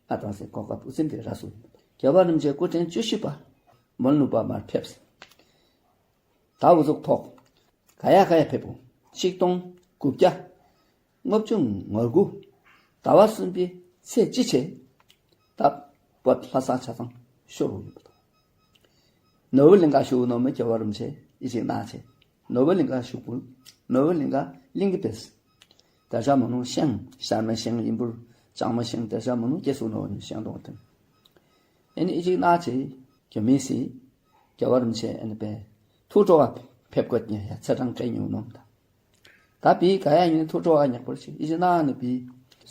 ང་དང་སེ་གོ་སྐབས་ཨུ་ཚིམ་དེ་ར་སུ་རྒྱལ་བ་རིན་པོ་ཆེ་སྐུ་ཕྲེང་བཅུ་བཞི་པ་མོན་ལུ་པ་མར་ཕེབས། ད་འུ་ཟུག་ཐོག་ག་ཡ་ག་ཡ་ཕེབས་པོ་ཆིག་སྟོང་དགུ་བརྒྱ་ལྔ་བཅུ་ང་དགུ་ཟླ་བ་གསུམ་པའི་ཚེས་གཅིག་ཆེ་ད་བོད་ལྷ་ས་ཆ་ཚང་ཤོར་བ་ཡོད་པ་དང་ནོར་བུ་གླིང་ག་ཤུག་ནོར་མི་རྒྱལ་བ་རིན་པོ་ཆེ་ཨི་ཅིག་ན་ཆེ་ནོར་བུ་གླིང་ག་ཤུག་པུ་ནོར་བུ་གླིང་ག་གླིང་གི་པེས་དར་ཤ་མ་ནུ་ཤེང་ཤར་མ་ཤེང་ཡིན་པུར་ལྕང་མ་ཤེང་དར་ཤ་མ་ནུ་སྐྱེ་སུ་ནོར་བུ་ཤེང་དོང་ཐེམ་ཨེ་ནི་ཨི་ཅིག་ན་ཆེ་རྒྱ་མི་སི་རྒྱལ་བ་རིན་པོ་ཆེ་ཨེ་ནི་པེ་ཐུགས་སྤྲོ་བ་ཕེབས་དགོས་ཉེ་ཡ་ཚེ་གྲངས་སྐལ་ཉུང་ནོམ་ད། ད་བི་ག་ཡ་ཉིན་ཐུགས་སྤྲོ་བ་ཉག་པོ་ཞིག་ཨི་ཅི་ན་ནི་བི་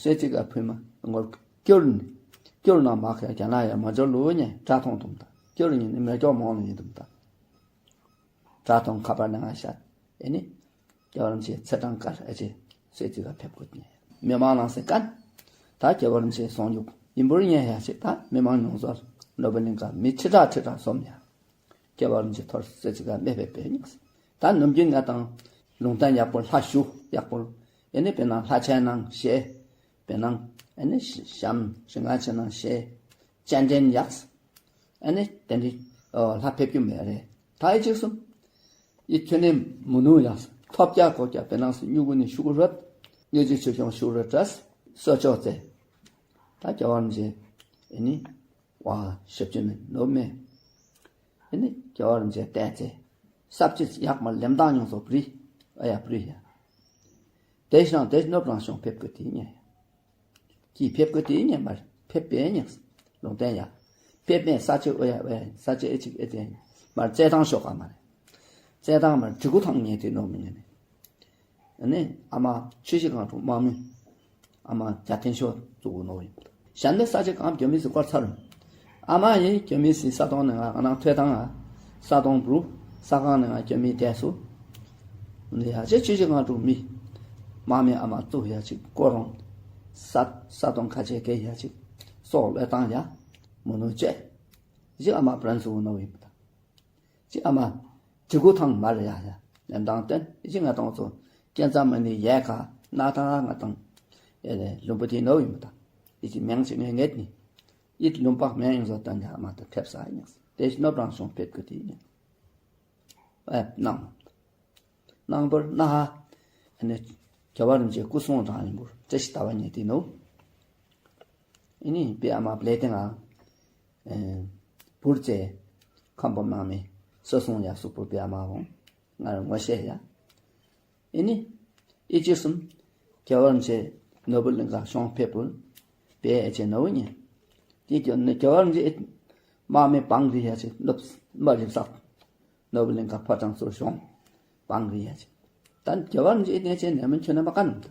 སོད་ཅིག་ག་ཕུལ་མ་ངོར་སྐྱོར་ནི་སྐྱོར་ན་མ་ཁ་རྒྱ་ན་ཡ་མ་འབྱོར་ལུ་ཉེ་དྲ་ཐོང་དུམ་ད་སྐྱོར་ཉིན་ནི་མེ་སྐྱོར་མོང་ལུ་ཉིན་དུམ་ད་དྲ་ཐོང་ཁ་པར་ནང་ང་ཤད་ཨེ་ནི་རྒྱལ་བ་རིན་པོ་ཆེ་ཚེ་གྲངས་སྐལ་ཨེ་ཅི་སོད་ཅིག་ག་ཕེབས་དགོས་ཉེ་མི་མང་ནང་སེ་ཀན་ད་རྒྱལ་བ་རིན་པོ་ཆེ་སོང་ཡུག་ཡིན་པུར་ཉེ་ཡ་ཞིག་ད་མི་མང་ཉུང་ཟོར་ནོར་བུ་གླིང་ག་མི་ཁྲི་ཕྲག་ཁྲི་ཕྲག་སོམ་ཡ། རྒྱལ་བ་རིན་པོ་ཆེ་ཐོར་སེ་ཅིག་ག་མེ་ཕེབས་པའི་ཉིགས། ད་ནམ་རྒྱུན་ང་དང་ལུང་བསྟན་ཡག་པོ་ལྷ་ཞུ་ཡག་པོ་ཨེ་ནི་པེ་ནང་ལྷ་ཆེན་ནང་ཤེས་པེ་ནང་ཨེ་ནི་ཤམ་ཤིང་ང་ཆེན་ནང་ཤེས་སྤྱན་འདྲེན་ཡགས་ཨེ་ནི་དེ་འདི་ལྷ་ཕེབས་རྒྱུ་མེད་རེད། ད་ཨི་ཅིག་སུམ་ཨི་ཁྱོད་ནི་མུ་ནུ་ཡགས་ཐོབ་རྒྱ་གོ་རྒྱ་པེ་ནང་སུ་སྨྱུ་གུ་ནི་ཤུ་གུ་རོད་སྨྱུ་ཅི་ཆུ་ཤོང་ཤུ་རོད་ཏྲས་སོ་ཅོག་ཙེ། ད་རྒྱལ་བ་རིན་པོ་ཆེ་ཨེ་ནི། ཝ་ཞབས་ཀྱུ་མེད་ནོར་མེད། ཨེ་ནི་རྒྱལ་བ་རིན་པོ་ཆེ་བལྟས་ཚེ། ས་བཅད་ཡག་མ་ལེམ་ཐང་ཡོངས་སུ་བྲི། ཨ་ཡ་བྲི་ཡ། དེ་ཤང་དེ་ནོར་རང་ཤོང་ཕེབས་ཀི་དེ་ཉེ། ཀྱི་ཕེབས་ཀི་དེ་ཉེ་མར་ཕེབས་པའི་ཉེ། ལུང་བསྟན་ཡ། ཕེབས་མེད་ས་ཅིག་ཨོ་ཡ་ཨོ་ཡ་ས་ཅིག་ཨེ་ཅིག་ཨེ་ཏེ་མར་རྩེད་ཐང་ཤོག་ག་མ་རེ། རྩེད་ཐང་མར་གྲི་གུ་ཐང་ཉེ་ཏེ་ནོ་མི་ཉེ་ནི། ཨ་ནི་ཨ་མ་ཆུ་བཞི་སྒང་དྲུག་དམག་མི་ཨ་མ་རྒྱ་ཐེན་ཤོ་བཙུགས་ནོ་ཡིན། ཞན་ཏེ་ས་ཅིག་གམ་གྱོ་མི་སི་སྐོར་ཚར། ཨ་མ་ཡི་གྱོ་མི་སི་ས་དོང་ནི་ང་ང་ནང་ཐོས་དང་ང་ས་དོང་བུ་ས་ཁང་ནི་ང་གྱོ་མི་ཏེ་སུ། ནི་ཡ་ཅེ་ཆུ་བཞི་སྒང་དྲུག་མི་དམག་མི་ཨ་མ་བཙུགས་ཡ་ཅིག་སྐོར་རོང་ས་ས་དོང་ཁ་ཆེ་གེ་ཡ་ཅིག་སོག་ལོས་བཏང་ཡ་མོ་ནུ་ཅེ་ཅིག་ཨ་མ་པྲན་སུ་ནོ་ཡིན་པ་ད། ཅི་ཨ་མ་གྲི་གུ་ཐང་མར་ཡ་ཡ་ལེན་དང་བསྟན་ཨི་ཅི་ང་དང་ཚོ་ཀེན་ཙ་མ་ནི་ཡལ་ག་ན་ཐང་ང་དང་ཨེ་ལེ་ལུམ་པོ་ཏི་ནོ་ཡིན་མ་ད། ཨི་ཅི་མེང་ཅི་ངེ་ངེད་ནི་ཨིད་ལུམ་པག་མེང་ཡོང་ཟོ་བསྟན་ཡ་ཨ་མ་ད་ཐེབས་ས་ཡིན་ཏེ་ཤི་ནོ་བྲང་ཤོང་ཕེབས་གི་ཏི་ཡིན། ཨེ་ནང་ནང་བོར་ན་ཧ་ཨེ་ནི་རྒྱལ་བ་རིན་ཆེན་སྐུ་གསུང་དྲང་ཡིན་བོར་ཏེ་ཤི་ད་བ་ཉེ་ཏི་ནོ། ཨི་ནི་པི་ཨ་མ་པླེ་ཏེ་ང་ཨེ་བུར་ཙེ་ཁམ་པོ་མང་མེ་སོ་སོང་ཡ་སུ་པུར་པི་ཨ་མ་འོང་ང་ར་ངོ་ཤེས་ཡ། ཨི་ནི་ཨི་ཅི་སུམ་རྒྱལ་བ་རིན་ཆེན་ནོར་བུ་གླིང་ག་ཤོང་ཕེབས་པུར་པེ་ཨེ་ཅེ་ནོ་ཉེ། ཏི་རྒྱལ་བ་རིན་ཆེན་དམག་མི་བང་རི་ཡ་ཅེ་ནོབ་མ་རིབ་སག་ནོར་བུ་གླིང་ག་ཕ་ཏང་ཚུར་ཤོང་བང་རི་ཡ་ཅེ། ད་རྒྱལ་བ་རིན་ཆེན་ཨི་ནེ་ཅེ་ནེ་མན་ཁྱོད་ནེ་མ་ཀ་ནམ་ད།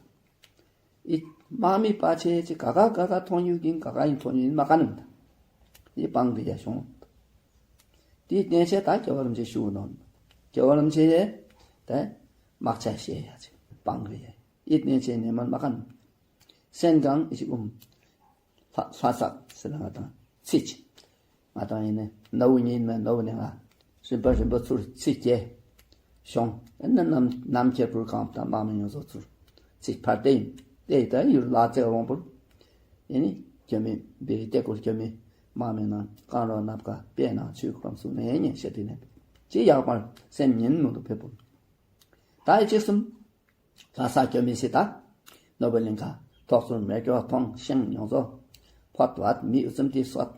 ཨི་དམག་མི་པ་ཆེ་ཅིག་ག་ག་ག་ག་མཐོང་ཡུག་ཡིན་ག་ག་ཡིན་མཐོང་ཡུག་ཡིན་མ་ཀ་ནམ་ད། ཨི་བང་རི་ཡ་ཤོང་། ཏི་ཨི་ནེ་ཅེ་ད་རྒྱལ་བ་རིན་ཆེན་ཞུ་ནོ། རྒྱལ་བ་རིན་ཆེན་ཡེ་ད་དམག་ཆ་ཤེས་ཡ་ཅིག་བང་རི་ཡ། ཨི་ནེ་ཅེ་ནེ་མན་མ་ཀ་ནམ། སེན་གང་ཨི་ཅིག་ཨུམ། ལྷ་ལྷ་སག་ཟེར་ན་ང་དང་ཚིག་ཅིག་ང་དང་ཨི་ནེ་ནོར་བུ་ཉིན་མེ་ནོར་བུ་ནེ་ང་རིམ་པ་རིམ་པ་ཚུར་ཚིག་ཅེ་ཤོང་། ཨེ་ནེ་ནམ་ནམ་ཁྱེར་པུར་གང་ད་དམག་མི་ཡོངས་རྫོགས་ཚུར་ཚིག་ཕར་ཏེ་ཡིན་ཏེ་ད་ཡུལ་ལ་ཙེ་རོང་པུར་ཨེ་ནི་རྒྱལ་མི་བེ་རི་ཏེ་ཀུར་རྒྱལ་མི་དམག་མི་ནང་གང་རོ་ནབ་ཀ་པེ་ནང་ཆུ་ཁོམ་སུ་ནེ་ཉེ་ཤེ་ཏི་ནེ་ཅི་ཡག་པར་སེམས་ཉིན་མོ་དུ་ཕེབས་པུར་ད་ཨི་ཅི་སུམ། ལྷ་ས་སྐྱོད་མི་སྲིད་ད། ནོར་བུ་གླིང་ག་ཐོག་ཚུར་མེ་སྒྱོགས་མཐོང་ཤིང་ཡོངས་རྫོགས། ཕོ་བ་མི་ཨུ་ཚུམ་ཏི་སོད།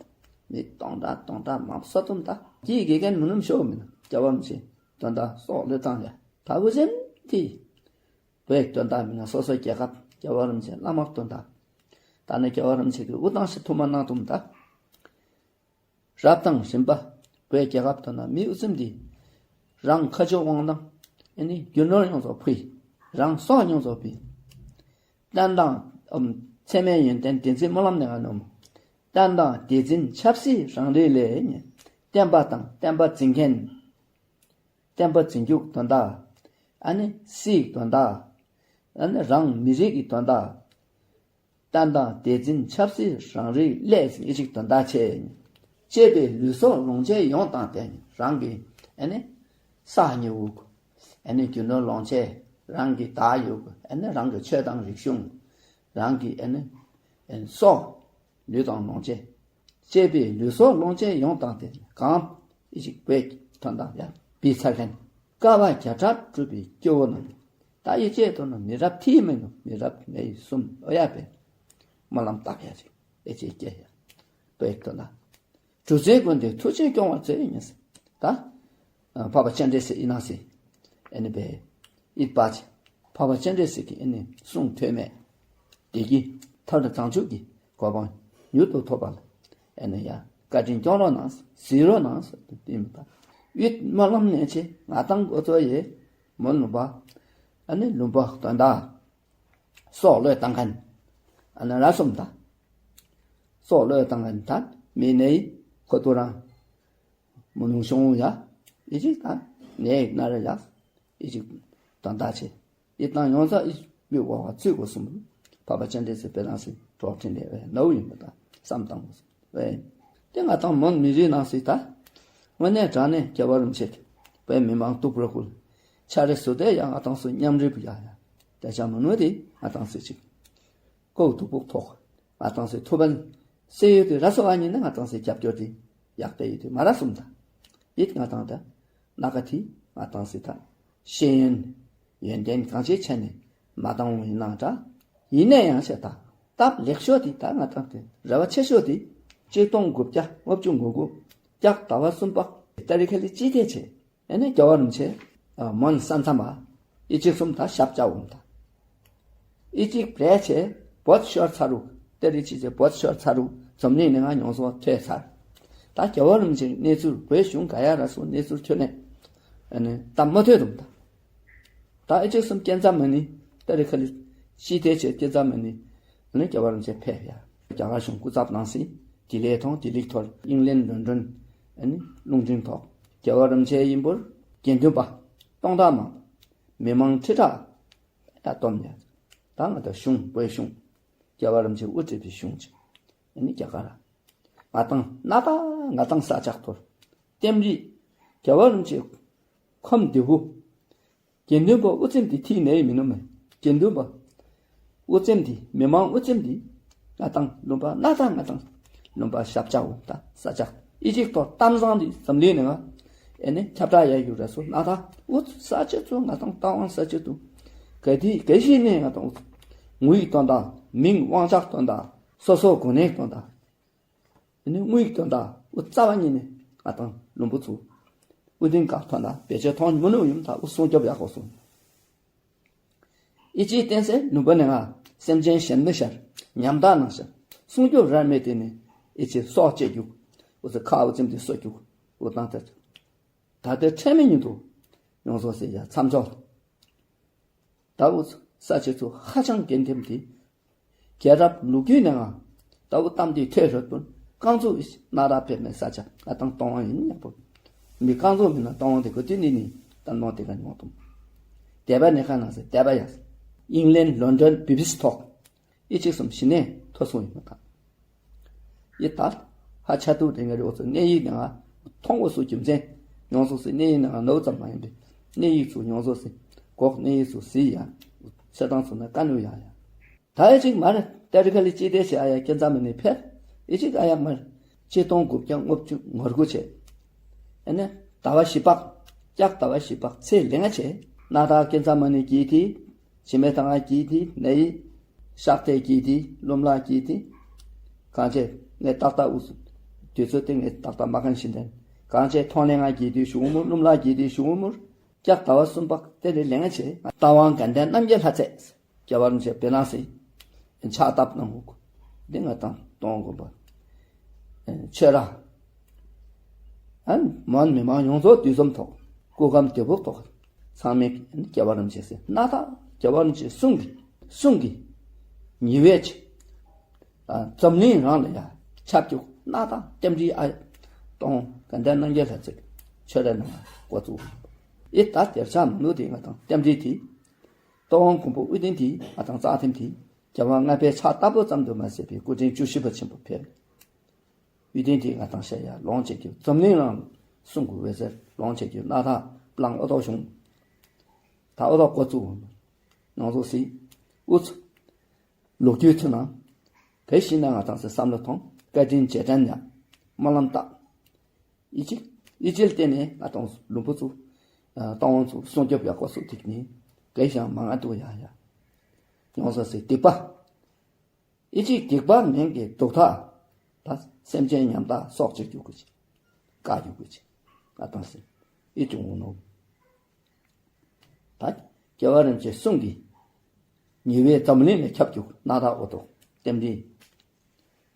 མི་སྟོང་ཕྲག་སྟོང་ཕྲག་མང་སོད་ཐུམ་ད། ཀྱི་དགེ་རྒན་མུ་ནུམ་ཤོ་མིན་སྐྱ་བ་མི་ཤེས་དོན་དག་སོགས་ལུས་བཏང་ཡ་ད་བུ་ཟེམ་ཏི། བོད་དོན་དག་མིན་ན་སོ་སོ་རྒྱལ་ཁབ་སྐྱ་བ་རིན་ཆེན་བླ་མ་དོན་དག་ད་ནི་སྐྱ་བ་རིན་ཆེན་གི་ཨུ་ཏང་ཤི་ཐུ་མ་ནང་ཐུམ་ད། རབ་དང་རིམ་པ་བོད་རྒྱལ་ཁབ་ཐོག་ན་མི་ཨུ་ཚུམ་འདི་རང་ཁ་ཕྱོགས་དབང་དང་ཨེ་ནི་རྒྱུ་ནོར་ཡོངས་རྫོགས་ཕུལ། རང་སྲོག་ཡོངས་རྫོགས་ཕུལ། བསྟན་དང་ཨམ་འཚེ་མེད་ཡོན་ཏན་བདེན་ཚིག་སྨོན་ལམ་ནི་ང་ནོམ། བསྟན་དང་བདེན་འཛིན་ཆབ་སྲིད་རང་རིགས་ལས་ཨེ་ནི་བསྟན་པ་དང་བསྟན་པ་འཛིན་མཁན། བསྟན་པ་འཛིན་རྒྱུག་དོན་དག་ཨ་ནི་སྲིད་དོན་དག་ཨ་ནི་རང་མི་རིགས་ཀྱི་དོན་དག་བསྟན་དང་བདེན་འཛིན་ཆབ་སྲིད་རང་རིགས་ལས་ཨི་ཅིག་དོན་དག་ཆེ། གཅེས་པའི་ལུས་སྲོག་ལོངས་སྤྱོད་ཡོངས་བཏང་སྟེ་རང་གི་ཨེ་ནི་ས་ཉི་འུག་ཨེ་ནི་རྒྱུ་ནོར་ལོངས་སྤྱོད་རང་གི་ད་ཡུག་ཨེ་ནི་རང་གི་ཆོས་དང་རིག་གཞུང་རང་གི་ཨེ་ནི་ཨེ་ནི་སྲོག་ལུས་དང་ལོངས་སྤྱོད། གཅེས་པའི་ལུས་སྲོག་ལོངས་སྤྱོད་ཡོངས་བཏང་སྟེ་གང་ཨི་ཅིག་བོད་ཀྱི་དོན་དག་ཡ་བི་ཚ་མཁན་དཀའ་བ་བརྒྱ་ཕྲག་སྒྲུབ་པའི་སྐྱེ་བོ་རྣམས། ད་ཡི་ཅེ་དོན་ན་མི་རབས་ཐི་མེ་ནུ་མི་རབས་མེ་ཡི་གསུམ་ཨོ་ཡ་པེ་སྨོན་ལམ་བཏབ་ཡ་ཅིག་ཨེ་ཅེ་སྐྱེ་ཡ་བོད་ཀྱི་དོན་དག་གྲུ་ཆེན་ཀུན་ཏེ་ཐུགས་རྗེས་སྐྱོང་བར་མཛད་ཡིན་ཟེར། ད་འཕགས་པ་སྤྱན་རས་གཟིགས་ཨི་ནང་སི་ཨེ་ནི་བེ་ཨིད་པ་ཅིག་འཕགས་པ་སྤྱན་རས་གཟིགས་ཀྱི་ཨེ་ནི་གསུང་ཐོས་མེད་དེ་གི་ཐར་པ་བྱང་ཆུབ་ཀྱི་གོ་འཕང་མྱུར་དུ་ཐོབ་པ་ལ་ཨེ་ནི་ཡ་བཀའ་དྲིན་སྐྱོང་རོགས་གནང་གཟིགས་རོགས་གནང་ཟེར་དེ་མི་ད་ཡུད་སྨོན་ལམ་ནེ་ཆེ་ང་དང་འགོ་ཚོ་ཡེ་མོན་ལུང་པ་ཨེ་ནི་ལུང་པ་དོན་དག་སྲོག་བློས་བཏང་མཁན་ཨེ་ནི་ར་གསུམ་ད་སྲོག་བློས་བཏང་མཁན་ད་མི་ནེ་ཁོ་ཐུ་རང་མུ་ནུང་ཤོང་ཡ་ཨི་ཅིག་ད་ནེ་ན་ར་ཡ་ཨི་ཅིག་དོན་དག་ཆེ། ཨི་ཏང་ཡོང་ས་ཨི་མི་བ་བ་ཚུལ་གོ་གསུམ་འཕགས་པ་སྤྱན་རས་གཟིགས་དཔེ་རང་སི་གྲོགས་ཕྲིན་ལས་བས་ནའུ་ཡིན་པ་ད་བསམ་བཏང་གོ་གསུམ་བས། དེ་ང་དང་མོན་མི་རིགས་ནང་སི་ད་དངོས་གནས་དྲང་གནས་རྒྱལ་བ་རིན་ཆེན་བས་མི་མང་སྟུག་པོར་ཁུལ་ཆ་རེ་སུ་དེ་ཡང་ང་དང་སུ་མཉམ་རིབ་ཡ་ཡ་དེ་ཆ་མ་ནུ་དེ་ང་དང་སི་ཅིག་ཀོ་ཐུ་པུག་ཐོག་ང་དང་སི་ཐུ་བན་སེ་ཡོད་དེ་ར་སོ་ཨ་ཉི་ནི་ང་དང་སི་རྒྱབ་སྐྱོར་དེ་ཡག་དེ་ཡོད་དེ་མ་ར་གསུམ་ད་ཡིད་ང་དང་ད་ན་ཀ་ཐི་ང་དང་སི་ད་ཤེས་ཡོན་ཡོན་ཏན་གང་ཆེ་ཆེ་ནས་མ་བཏང་བ་ཡིན་ན་འདྲ། ཡིན་ན་ཡང་ཆེ་ད་སྟབས་ལེགས་ཤོས་དེ་ད་ང་དང་དེ་རེ་བ་ཆེ་ཤོས་དེ་གཅིག་སྟོང་དགུ་བརྒྱ་ལྔ་བཅུ་ང་དགུ་རྒྱག་ཟླ་བ་གསུམ་པ་ཏ་རིག་ཁ་ལི་ཅི་དེ་ཆེ་ཨེ་ནི་རྒྱལ་བ་རིན་ཆེན་མོན་ས་མཚམས་པ་ཨི་ཅིག་གསུམ་ད་ཞབས་བཅའ་འོང་ད། ཨི་ཅིག་བྲེ་ཆེ་བོད་ཤོར་ཚར་རུག་ཏེ་རི་ཅི་ཆེ་བོད་ཤོར་ཚར་རུག་འཛམ་གླིང་ནི་ང་ཉོང་སོ་ཐོས་ཚར། ད་རྒྱལ་བ་རིན་པོ་ཆེ་གནས་ཚུལ་བོད་གཞུང་ག་ཡ་ར་སོང་གནས་ཚུལ་ཁྱོན་ནས་ཨ་ནི་ད་མ་ཐོས་དུམ་ད། ད་ཨེ་ཅིག་སུམ་སྐྱེན་ཚ་མ་ནི་ད་རེ་ཁ་ལི་ཤི་ཐེ་ཆེ་སྐྱེན་ཚ་མ་ནི་ཨ་ནི་རྒྱལ་བ་རིན་པོ་ཆེ་ཕེབས་ཡ། རྒྱ་གར་གཞུང་སྐུ་ཚབ་གནང་སི་དི་ལེ་ཐོང་དི་ལིག་ཐོར་ཨིང་ལན་ལོན་ཌོན་ཨ་ནི་རླུང་འཕྲིན་ཐོག་རྒྱལ་བ་རིན་པོ་ཆེ་ཡིན་པོར་དགེ་འདུན་པ་སྟོང་ཕྲག་མང་མི་མང་ཁྲི་ཕྲག་ཡ་སྟོན་ཡ། ད་ང་ད་གཞུང་བོད་གཞུང་རྒྱལ་བ་རིན་པོ་ཆེ་དབུ་ཁྲིད་པའི་གཞུང་ཅིག་ཨ་ནི་རྒྱ་གར་ང་དང་ན་ད་ང་དང་ས་ཆག་ཐོར་ལྟེམ་རི་རྒྱལ་བ་རིན་པོ་ཆེ་ཁོམ་དེ་བུ་དགེ་འདུན་པ་དབུ་ཚེམ་དེ་ཐི་ནེ་མི་ནུ་མེ་དགེ་འདུན་པ་དབུ་ཚེམ་དེ་མི་མང་དབུ་ཚེམ་དེ་ང་དང་ལུམ་པ་ན་ད་ང་དང་ལུམ་པ་ཞབས་ཆག་འོ་ད་ས་ཆག་ཨི་ཅིག་ཐོར་གཏམ་བཟང་དེ་འཛམ་གླིང་ནས་ང་ཨེ་ནས་ཁྱབ་བསྒྲགས་ཡ་ཡུ་ར་སོ་ན་ད་འུ་ས་ཆེ་ཚོ་ང་དང་ཏ་ཝང་ས་ཆེ་ཚོ་ག་དེ་ག་ཞིག་ནས་ང་དང་འུ་ངུ་ཡིག་དོན་དག་མིང་དབང་ཆག་དོན་དག་སོ་སོ་གོ་གནས་དོན་དག་ཨེ་ནས་ངུ་ཡིག་དོན་དག་འུ་རྩ་བ་ཉིད་ནས་ང་དང་ལུམ་བུ་ཚོ་དབུ་དིན་ག་ཐོན་ད་བེད་སྤྱོད་ཐོང་མི་ནུ་ཡུམ་ད་འུ་སྲུང་སྐྱོབ་ཡག་གོ་སོང་། ཨི་ཅིག་བསྟན་སེ་ལུམ་བུ་ནས་ང་སེམས་ཅན་ཞན་མི་ཤར་ཉམ་ཐག་ནང་ཤར་སྲུང་སྐྱོབ་ར་མེད་དེ་ནས་ཨི་ཅིག་སྲོག་བཅད་རྒྱུག་འུ་ཚོ་ཁ་འུ་ཚེམ་དེ་སྲོག་རྒྱུག་འུ་དང་ཐད་ད་དེ་ཁྲེལ་མེད་ཉིད་དུ་ཡོངས་སོ་སེ་ཡ་མཚམས་འཇོག་ད་འུ་ཚོ་ས་ཆེ་ཚོ་ཧ་ཅང་གན་ཐེམ་དེ་རྒྱལ་རབས་ལོ་རྒྱུས་ནས་ང་ད་འུ་གཏམ་དེ་ཐོས་རོད་པོན་རྐང་ཚུགས་ཨིས་ན་ར་ཕེབས་མེད་ས་ཆ་ང་དང་སྟོང་ཡིན་ཉག་པོ་མི་རྐང་ཚུགས་མིན་ན་སྟོང་དེ་གོ་དེ་ནི་ནི་ད་ནོ་དེ་ག་ཉོ་ཐུམ་དེ་བ་ནི་ཁ་ན་སེ་དེ་བ་ཡ་ཨིང་ལན་ལོན་ཌོན་བི་བི་སི་ཐོག་ཨི་ཅིག་སུམ་ཤི་ནས་ཐོ་སོང་ཡིན་ན་ད། ཡི་ད་ཧ་ཆ་ཏུ་དེ་ང་རེ་འོ་ཚོ་གནས་ཡིག་ནང་མཐོང་འོ་སུ་རྒྱུ་མཚན་ཡོངས་སུ་སེ་གནས་ཡིག་ནང་ནོ་ཙམ་མ་ཡིན་པའི་གནས་ཡིག་ཚུ་ཡོངས་སུ་སེ་གོག་གནས་ཡིག་ཚུ་སི་ཡ་ཚེ་དང་ཚུ་ན་ཀ་ནུ་ཡ་ཡ། ད་ཨེ་ཅིག་མར་ཏེ་རི་ཁ་ལི་ཅི་དེ་ཤ་ཡ་ཀེན་ཙ་མི་ནི་ཕེར་ཨེ་ཅིག་ཨ་ཡ་མར་ཆིག་སྟོང་དགུ་བརྒྱ་ལྔ་བཅུ་ང་དགུ་ཆེ། ཨེ་ནས་ཟླ་བ་བཞི་པག་ཀྱག་ཟླ་བ་བཞི་པག་ཚེ་ལེ་ལྔ་ཆེ། ན་ད་ཀེན་ཙ་མི་ནི་གི་དེ། ཕྱི་མེ་ཐང་ང་གི་དེ་ནེ་ཡི། ཤག་ཏེ་གི་དེ་ལུམ་ལ་གི་དེ། གང་ཆེ་ངེ་ཏག་ཏག་འུ་སུ། དུས་ཚོད་དེ་ངེ་ཏག་ཏག་མ་ཁན་ཤིན་དེན། གང་ཆེ་ཐོང་ལེ་ང་གི་དེ་ཤུ་མུར་ལུམ་ལ་གི་དེ་ཤུ་མུར། ཀྱག་ཟླ་བ་གསུམ་པག་དེ་ལེ་ལེ་ལྔ་ཆེ། རྟ་དབང་དགའ་ལྡན་རྣམ་རྒྱལ་ལྷ་རྩེ། རྒྱལ་བ་རིན་པོ་ཆེ་བེ་ལང་སི། ཕྱག་བཏབ་གནང་འོ། འདི་ང་དང་གཏོང་དགོས་པ། ཆོས་ར། ཨན་མོན་མི་མང་ཡོངས་རྫོགས་དུས་འཛོམས་ཐོག་སྐུ་ཁམས་བདེ་པོ་ཐོག་ཚང་མས་རྒྱལ་བ་རིན་པོ་ཆེ་སི་ན་ད་རྒྱལ་བ་རིན་པོ་ཆེ་གསུང་གི་གསུང་གི་ཉི་འོད་ཅིག་འཛམ་གླིང་རང་ལ་ཡ་ཁྱབ་རྒྱུག་ན་ད་ལྟེམ་རི་ཨ་གཏོང་དགའ་ལྡན་རྣམ་རྒྱལ་ལྷ་རྩེ་ཆོས་ར་ནང་འགོ་བཙུགས་ཨི་ད་དེར་ཆ་མི་ནུ་དེ་ང་དང་ལྟེམ་རི་དེ། ཏོང་གོང་པོ་དབུས་ལྡན་དེ་ང་དང་རྩ་ཐེམ་དེ་རྒྱལ་བ་ལྔ་པའི་ཕྱག་བཏབ་པོ་ཙམ་དུ་མ་ཟད་པའི་སྐུ་ཕྲེང་བཅུ་བཞི་པ་ཆེན་པོ་ཕེབས། དབུས་ལྡན་དེ་ང་དང་ཤ་ཡ་ལོང་བྱེད་རྒྱུ་འཛམ་གླིང་རང་གསུང་གི་འོད་ཟེར་ལོང་བྱེད་རྒྱུ་ན་ད་པླང་ཨོ་ཏོ་བྱུང་། ད་ཨོ་ཏོ་འགོ་བཙུགས་ནང་བཟོ་སྲིད་ཨུ་ཚུ་ལོ་རྒྱུས་ཚུ་ནང་གལ་ཤི་ན་ང་དང་སེ་བསམ་བློ་ཐོང་བཀའ་དྲིན་རྗེས་དྲན་ཡ་སྨོན་ལམ་བཏབ། ཨི་ཅིག་ཨི་ཅིལ་ཏེ་ནེ་ང་དང་ལུམ་བུ་ཚུ་ཨ་ཏང་ཝང་ཚུ་སྲུང་སྐྱོབ་ཡག་པོ་སུ་ཐིག་ནི་གེ་ཞང་མང་ང་དུ་ཡ་ཡ་ཡོང་ས་སེ་སྡིག་པ་ཨི་ཅིག་སྡིག་པ་མེན་གི་སྡུག་ཐ་ད་སེམས་ཅན་ཉམ་ཐག་སྲོག་གཅོད་རྒྱུ་གི་ཅིག་བཀག་རྒྱུ་གི་ཅིག་ང་དང་སེ་ཨི་ཅུང་ངུ་ནོ། ད་རྒྱལ་བ་རིན་པོ་ཆེ་གསུང་གི་ཉི་འོད་འཛམ་གླིང་ལ་ཁྱབ་རྒྱུག་ན་ད་ཨོ་ཏོ་ལྟེམ་རི་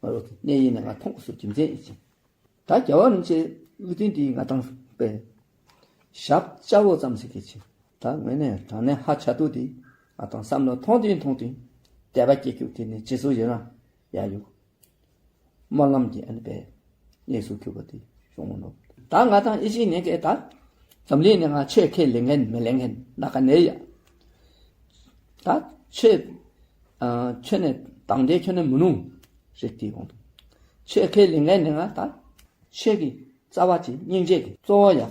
ང་རོ་གནས་ཡིན་ན་ང་མཐོང་སུ་རྒྱུ་མཚན་ཨི་ཅིག་ད་རྒྱལ་བ་རིན་པོ་ཆེ་དབུས་ལྡན་འདི་ང་དང་པའི་ཞབས་ལྕགས་བོ་ཙམ་ཟེར་གི་ཅིག་ད་ངོས་ནས་དྲང་ནས་ཧ་ཆ་ཏུ་འདི་ང་དང་བསམ་བློ་ཐོང་དུས་ཐོང་དུས་དད་པ་སྐྱེ་རྒྱུག་དེ་ནི་རྗེས་སུ་ཡི་རང་ཡ་ཡུག་སྨོན་ལམ་གྱི་ཨ་ནི་པའི་གནས་སུ་གྱུར་པ་དེ་བྱུང་ངོ་ནོ། ད་ང་དང་ཨི་ཅིག་ནས་ཀྱེ་ད་འཛམ་གླིང་ནས་ང་ཆོས་ཁས་ལེན་མཁན་མི་ལེན་མཁན་ན་ག་ནས་ཡ། ད་ཆོས་ཨ་ཁྱོན་ནས་དང་འདྲེ་ཁྱོན་ནས་མི་ནུ་རིགས་དེ་ཡོང་དུ། ཆོས་ཁས་ལེན་མཁན་ནས་ང་ད་ཆོས་ཀྱི་རྩ་བ་ཅིག་སྙིང་རྗེ་གི་གཙོ་བོ་ཡ།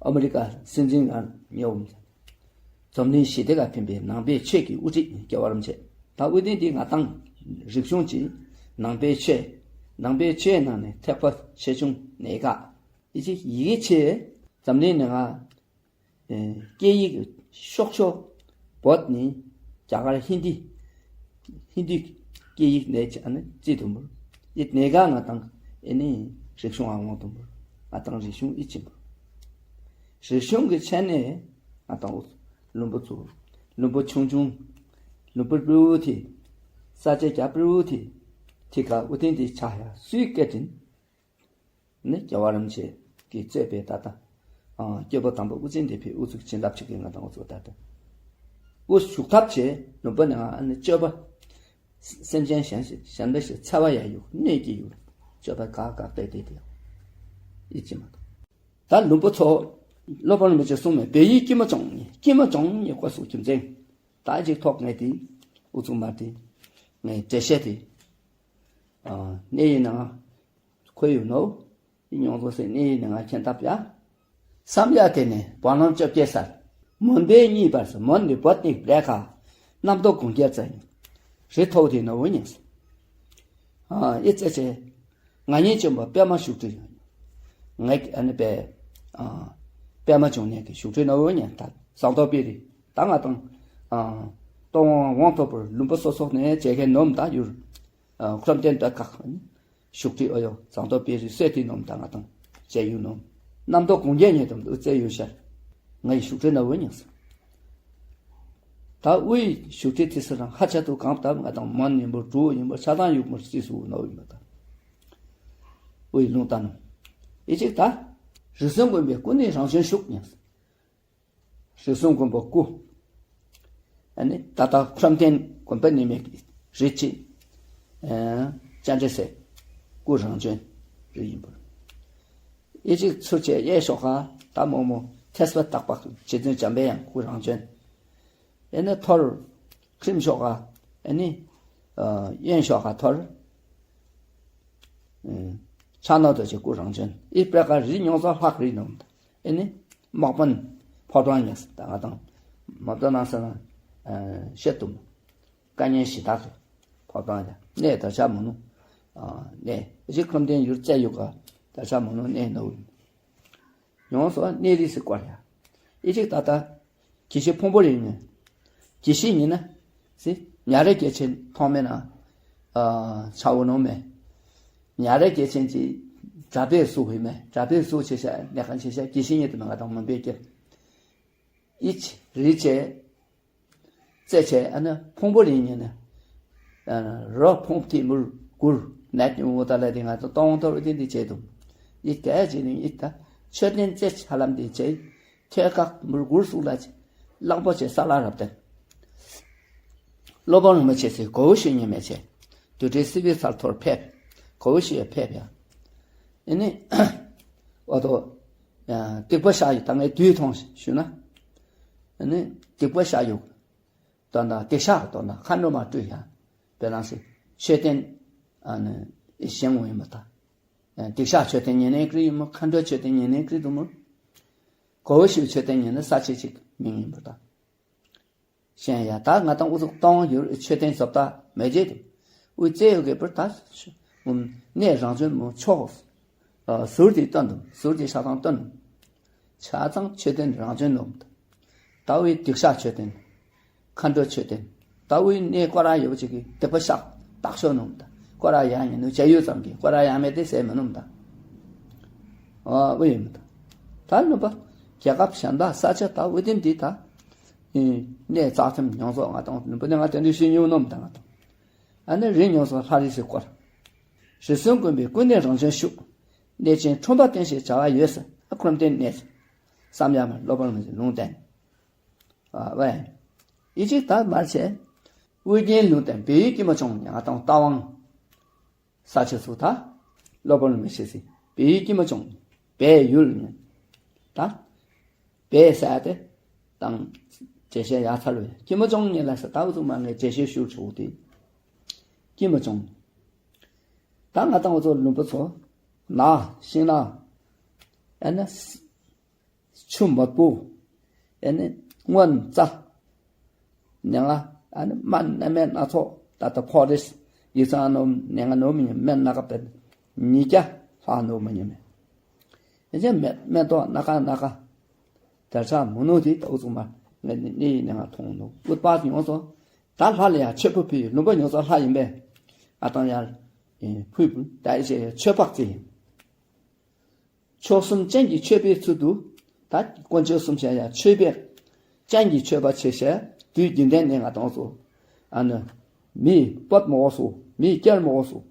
ཨ་མི་རི་ཀ་སྲིད་འཛིན་ང་ཉེ་བོ་འཛམ་གླིང་ཞི་བདེ་ག་ཕན་པའི་ནང་པའི་ཆོས་ཀྱི་དབུ་ཁྲིད་རྒྱལ་བ་རིན་པོ་ཆེ། ད་དབུས་ལྡན་འདི་ང་དང་རིག་གཞུང་ཅིག་ནང་པའི་ཆོས། ནང་པའི་ཆོས་ནང་ནས་ཐེག་པ་ཆེ་ཆུང་གནས་ག་ཨི་ཅིག་ཡི་གེ་ཆེ། འཛམ་གླིང་ནས་ང་ཨེ་སྐད་ཡིག་ཤོག་ཤོག་བོད་ནི་རྒྱ་གར་ཧིན་དི་ཧིན་དི་སྐད་ཡིག་ནས་ཅི་ཨ་ནི་ཅི་དུམ་བུར་ཨི་གནས་ག་ང་དང་ཨེ་ནི་རིག་གཞུང་ཨ་ངོ་དུམ་བུར་ང་དང་རིག་གཞུང་ཨི་ཅིག་བུར་རིག་གཞུང་གི་ཆ་ནས་ང་དང་ལུམ་བུ་ཚུ་ལུམ་བུ་ཆུང་ཆུང་ལུམ་བུ་སྤྲེའུ་ཐི་ས་ཆ་རྒྱ་སྤྲེའུ་ཐི་ཐི་ག་དབུས་ལྡན་འདི་ཆ་ཡ་སུའི་སྐད་དྲིན། ནི་རྒྱལ་བ་རིན་པོ་ཆེ་གིས་གཙོས་པའི་ད་ལྟ་ཨ་སྐྱོབ་པ་དམ་པ་དབུ་ཅན་སྡེ་པའི་དབུ་ཚུགས་བྱིན་རླབས་ཅིག་གི་ང་དང་དབུ་ཚུགས་ད་ལྟ་དབུ་བཞུགས་ཐབས་ཆེ་ལུང་པ་ནི་ང་ཨ་ནི་སྤྱོད་པ་སེམས་ཅན་གཞན་ཞིག་གཞན་པ་ཞིག་འཚེ་བ་ཡང་ཡོད་གནོད་ཀྱི་ཡོད་སྤྱོད་པ་ག་ག་བལྟས་ཏེ་དེ་ཡིད་ཅི་མ་གཏོགས། ད་ལུང་པ་ཚོ་སློབ་དཔོན་རིན་པོ་ཆེ་གསུངས་མེད་བལ་ཡུལ་སྐྱིད་མ་ཅུང་ཉེ་སྐྱིད་མ་ཅུང་ཉེ་བཀོད་སུ་ཁྱིམ་ཚེ་ད་ཅིག་ཐོག་ངས་དེ་དབུ་ཚུགས་མ་དེ་ངས་འགྲེལ་བཤད་དེ་ཨ་གནས་ཡིན་ནང་ཁོ་ཡོད་ནོ། ཨི་མྱོང་ཚོ་སེ་ནི་ནི་ང་ཁྱེན་ཐབས་ཡ། བསམ་ཡ་དེ་ནི་བ་ལང་བཅོ་བརྒྱད་སར། མོན་པའི་གཉིས་བར་སུ་མོན་ནི་བོད་ནི་བླེ་ཁ། རྣམ་རྟོག་གུང་རྒྱལ་ཙེ། རི་ཐོག་དེ་ནོ་བོ་ཉིས། ཨ་ཨི་ཙེ་ཙེ། ང་གཉིས་ཅུང་བ་པད་མ་བཞུགས་ཁྲི། ངས་ཨ་ནི་པད་ཨ་པད་མ་བྱུང་ནས་ཀྱི་བཞུགས་ཁྲི་ནོ་བོ་ཉིས་ད་ཟངས་མདོག་དཔལ་རི་ད་ང་དང་ཨ་སྟོང་དབང་དབང་ཐོབ་པར་ལུང་པ་སོ་སོ་ནས་བྱེད་མཁན་ནོམ་ད་ཡུར། ཨ་ཁྲོམ་སྟོན་སྡོད་ཁག་ནི། བཞུགས་ཁྲི་ཨོ་ཡོ་ཟངས་མདོག་དཔལ་རི་སྲོད་དེ་ནོམ་ད་ང་དང་བྱེད་ཡུལ་ནོམ། རྣམ་རྟོག་གུང་རྒྱལ་ཉིད་དུ་ཨུ་ཙེ་ཡུལ་ཤར། ངའི་བཞུགས་ཁྲི་ན་བུ་ཉིས། ད་དབུའི་བཞུགས་ཁྲི་དེ་སུ་རང་ཧ་ཆ་དུ་གང་ལྟར་ང་དང་མོན་ཡིན་པོ་གྲུ་ཡིན་པོ་ཆ་ཚང་ཡུག་མོར་རྩིས་སུ་ནོ་ཡིན་པ་དང་། དབུའི་ལུང་བསྟན་ནོ། ཨི་ཅིག་ད་རི་སུན་དགོན་པའི་སྐུ་ནི་རང་བྱོན་བཞུགས་ཉིས། རི་སུན་དགོན་པ་སྐུ། ཨ་ནི་ད་ལྟ་ཁྲོམ་སྟོན་དགོན་པ་ནི་མེད་ཀྱི་རི་ཅི། ཨ་ཅན་ཏེ་སེ་སྐུ་རང་བྱོན་རི་ཡིན་པ། ཨི་ཅིག་ཚུར་ཆེ་གཡས་ཤོག་ཁ་ད་མོ་མོ་ཐེས་པ་དག་པ་རྗེ་བཙུན་འཇམ་པའི་དབྱངས་སྐུ་རང་བྱོན། ཨེ་ནི་ཐོར་ཁྲིམས་ཤོག་ཁ་ཨེ་ནི་ཨ་གཡོན་ཤོག་ཁ་ཐོར། ཨེ་ཕྱག་ན་རྡོ་རྗེ་སྐུ་རང་བྱོན། ཨི་པེ་ཀ་རི་ཉོ་ས་ལྷག་རི་ནོམ་ད། ཨེ་ནི་དམག་དཔོན་ཕོ་བྲང་ཡ་ད་ང་དང་མ་བཏང་ན་ས་ན་ཨ་བཤད་དུམ། བཀའ་ཉན་ཞི་དག་གི་ཕོ་བྲང་ཡ་གནས་ད་ཆ་མོ་ནུ། ཨ་གནས་རི་ཁྲོམ་སྟོན་ཡུལ་རྩེ་ཡུག་ག་ད་ཆ་མོ་ནུ་གནས་ནོ། ཡོངས་སུ་གནས་རི་སི་བཀོད་ཡ། ཨི་ཅིག་ད་ལྟ་དགེ་བཤེས་ཕུང་པོ་རི་ཉིན། དགེ་བཤེས་ཉིན་ན་སི་ཉ་རེ་དགེ་ཆེན་མཐོང་མེད་ན། ཨ་ཆ་བོ་ནོ་མེ། ཉ་རེ་དགེ་ཆེན་གྱི་གྲྭ་པའི་སུ་ཧུ་མེ་གྲྭ་པའི་སུ་ཆེ་ཤ་ལས་ཁན་ཆེ་ཤ་དགེ་བཤེས་ཉིན་དུ་མེ་ང་དང་མོན་པའི་སྐྱེ། ཨི་ཅི་རི་ཆེ། རྩེ་ཆེ་ཨ་ནི་ཕུང་པོ་རི་ཉིན་ནི། ཨ་རོ་ཕུང་ཐི་མུར་གུར་ནད་ཉུང་བོ་ད་ལ་དེ་ང་ཚོ་སྟོང་ཐོར་དེ་འདི་བྱེད་དུ། ཡིད་ག་ཅི་ནི་ཡིད་ད་མཆོད་རྟེན་རྩེ་ཆ་ལམ་འདི་བྱེད། ཐོད་ཁག་མུར་གུར་སུག་ལ་ཅི། གླང་པོ་ཆེ་ས་ལ་རབ་བརྟན། སློབ་དཔོན་རིན་པོ་ཆེ་སི་གོ་བོ་ཤི་ཉི་མེ་ཆེ། དུ་ཏྲེ་སི་བི་སལ་ཐོར་ཕེབས། གོ་བོ་ཤི་ཡ་ཕེབས་ཡ། ཨེ་ནི། འོ་དོ། ཡ་སྡིག་པ་བཤགས་ཡི་ད་ངས་དུས་ཐོང་ཞུ་ན། ཨེ་ནི་སྡིག་པ་བཤགས་ཡུག་དོན་དག་སྡིག་བཤགས་དོན་དག་མཁའ་འགྲོ་མ་སྤྲུལ་ཡ། དཔེར་ན་སི་མཆོད་རྟེན་ཨ་ནི་བཞེངས་འོང་ཡིན་པ་དང་། སྡིག་བཤགས་མཆོད་རྟེན་ཉེ་གནས་ཀྱི་ཡིན་མོ། མཁའ་འགྲོའི་མཆོད་རྟེན་ཉེ་གནས་ཀྱི་འདུག་མོ། གོ་བོ་ཤི་མཆོད་རྟེན་ཉེ་ནི་ས་ཆེ་ཅིག་མིང་ཡིན་པ་དང་། བཞེངས་ཡ་ད་ང་དང་འུ་ཚུགས་གཏོང་ཡུལ་མཆོད་རྟེན་བཟོ་ལྟ་མེ་རྗེས་དེ། དབུས་རྩེ་ཡོད་གི་པར་ད། གནས་རང་བྱོན་མོ་ཆོག་ཨ་ཟུར་དེ་སྟོན་དུ་ཟུར་དེ་ཆ་ཚང་སྟོན། ཆ་ཚང་མཆོད་རྟེན་རང་བྱོན་ནོམ། ད་དབུས་སྡིག་བཤགས་མཆོད་རྟེན། མཁའ་འགྲོ་མཆོད་རྟེན། ད་དབུས་གནས་སྐོར་ར་ཡོད་ཅིག་གི་སྡིག་པ་བཤགས་བཏགས་ཤོག་ནོམ་ད། སྐོར་ར་ཡང་ཡིན་ནོ་བྱ་ཡུལ་ཙམ་གྱི་སྐོར་ར་ཡང་མེད་དེ་ཟེར་མི་ནོམ་ད། ཨ་དབུས་ཡིན་མི་ད། ད་ནུབ་པ་རྒྱལ་ཁབ་གཞན་དག་ས་ཆ་ད་དབུས་ལྡན་འདི་ད། གནས་རྩ་ཁྲིམས་ཡོངས་རྫོགས་ང་དང་ནུབ་པ་ནས་ང་དེ་འདྲ་ཞུ་མྱོང་ནོམ་ད་ང་དང་། ཨ་ནི་རི་ཡོངས་སུ་ལྷ་རི་སི་སྐོར། རི་སུན་དགོན་པའི་སྐུ་གནས་རང་བྱོན་བཞུགས། གནས་ཆེན་ཁྲོམ་པ་བརྟན་ཞེས་བྱ་བ་ཡོད་ཟེར། ཨ་ཁྲོམ་བརྟན་གནས་ཟེར། བསམ་ཡར་མར་སློབ་དཔོན་རིན་པོ་ཆེ་ལུང་བསྟན། ཨ་ཝེ། ཨི་ཅིག་ད་མར་ཆེ། དབུས་རྒྱན་ལུང་བསྟན་བལ་ཡུལ་སྐྱིད་མ་ཅུང་ཉེ་ང་དང་རྟ་དབང་། ས་ཆ་ཚུ་ད། སློབ་དཔོན་རིན་པོ་ཆེ་སི་བལ་ཡུལ་སྐྱིད་མ་ཅུང་ཉེ། བལ་ཡུལ་ཉེ། ད། བལ་ས་དེ། དང་། འགྲེལ་བཤད་ཡར་ཚར་ལོས། སྐྱིད་མ་ཅུང་ཉེ་ལ་ས་ད་འུ་ཚུགས་མ་ངས་འགྲེལ་བཤད་ཞུ་ཆོག་དེ། སྐྱིད་མ་ཅུང་ཉེ། ད་ང་དང་འུ་ཚོ་ལུང་པ་ཚོ། ན། ཤིང་ན། ཨེ་ནི། ཆུ་མོད་པོ། ཨེ་ནི་སྔོན་རྩྭ། ནེ་ང་ཨ་ནི་སྨན་སྣ་སྨན་སྣ་ཚོགས་ད་ལྟ་ཕོ་རེས་ཡིག་ཚང་ནོ་ནེ་ང་ནོ་མི་ཉམས་སྨན་སྣ་ཁ་པེ་ཉིས་བརྒྱ་ལྷག་ནོ་མི་ཉམས་མེ། ཨེ་ཅེ་སྨན་སྨན་ཏོག་སྣ་ཁ་སྣ་ཁ་དར་ཆ་མོ་ནོ་དེ་ད་འུ་ཚུགས་མ་ངས་ནི་ནི་ནེ་ང་མཐོང་ནོ་ཨུཏྤལ་ཡོངས་སུ་ད་ལྷ་ལ་ཡང་མཆོད་པ་ཕུལ་ལུང་པ་ཡོངས་སུ་ལྷ་ཡིན་པས་ཨ་ཏང་ཡར་ཕུལ་ཕུལ་ད་ཨེ་ཅེ་མཆོད་པ་ཅིག་ཡིན། མཆོག་གསུམ་ཅན་གྱི་མཆོད་པའི་ཚུལ་དུ། ད་དཀོན་མཆོག་གསུམ་ཞལ་ཡང་མཆོད་པའི་ཅན་གྱི་མཆོད་པ་ཆེ་ཞལ་དུས་རྒྱུན་ལྡན་ནས་ང་དང་སོ། ཨ་ནི། མི་བོད་མོ་སོ། མི་སྐྱར་མོ་སོ།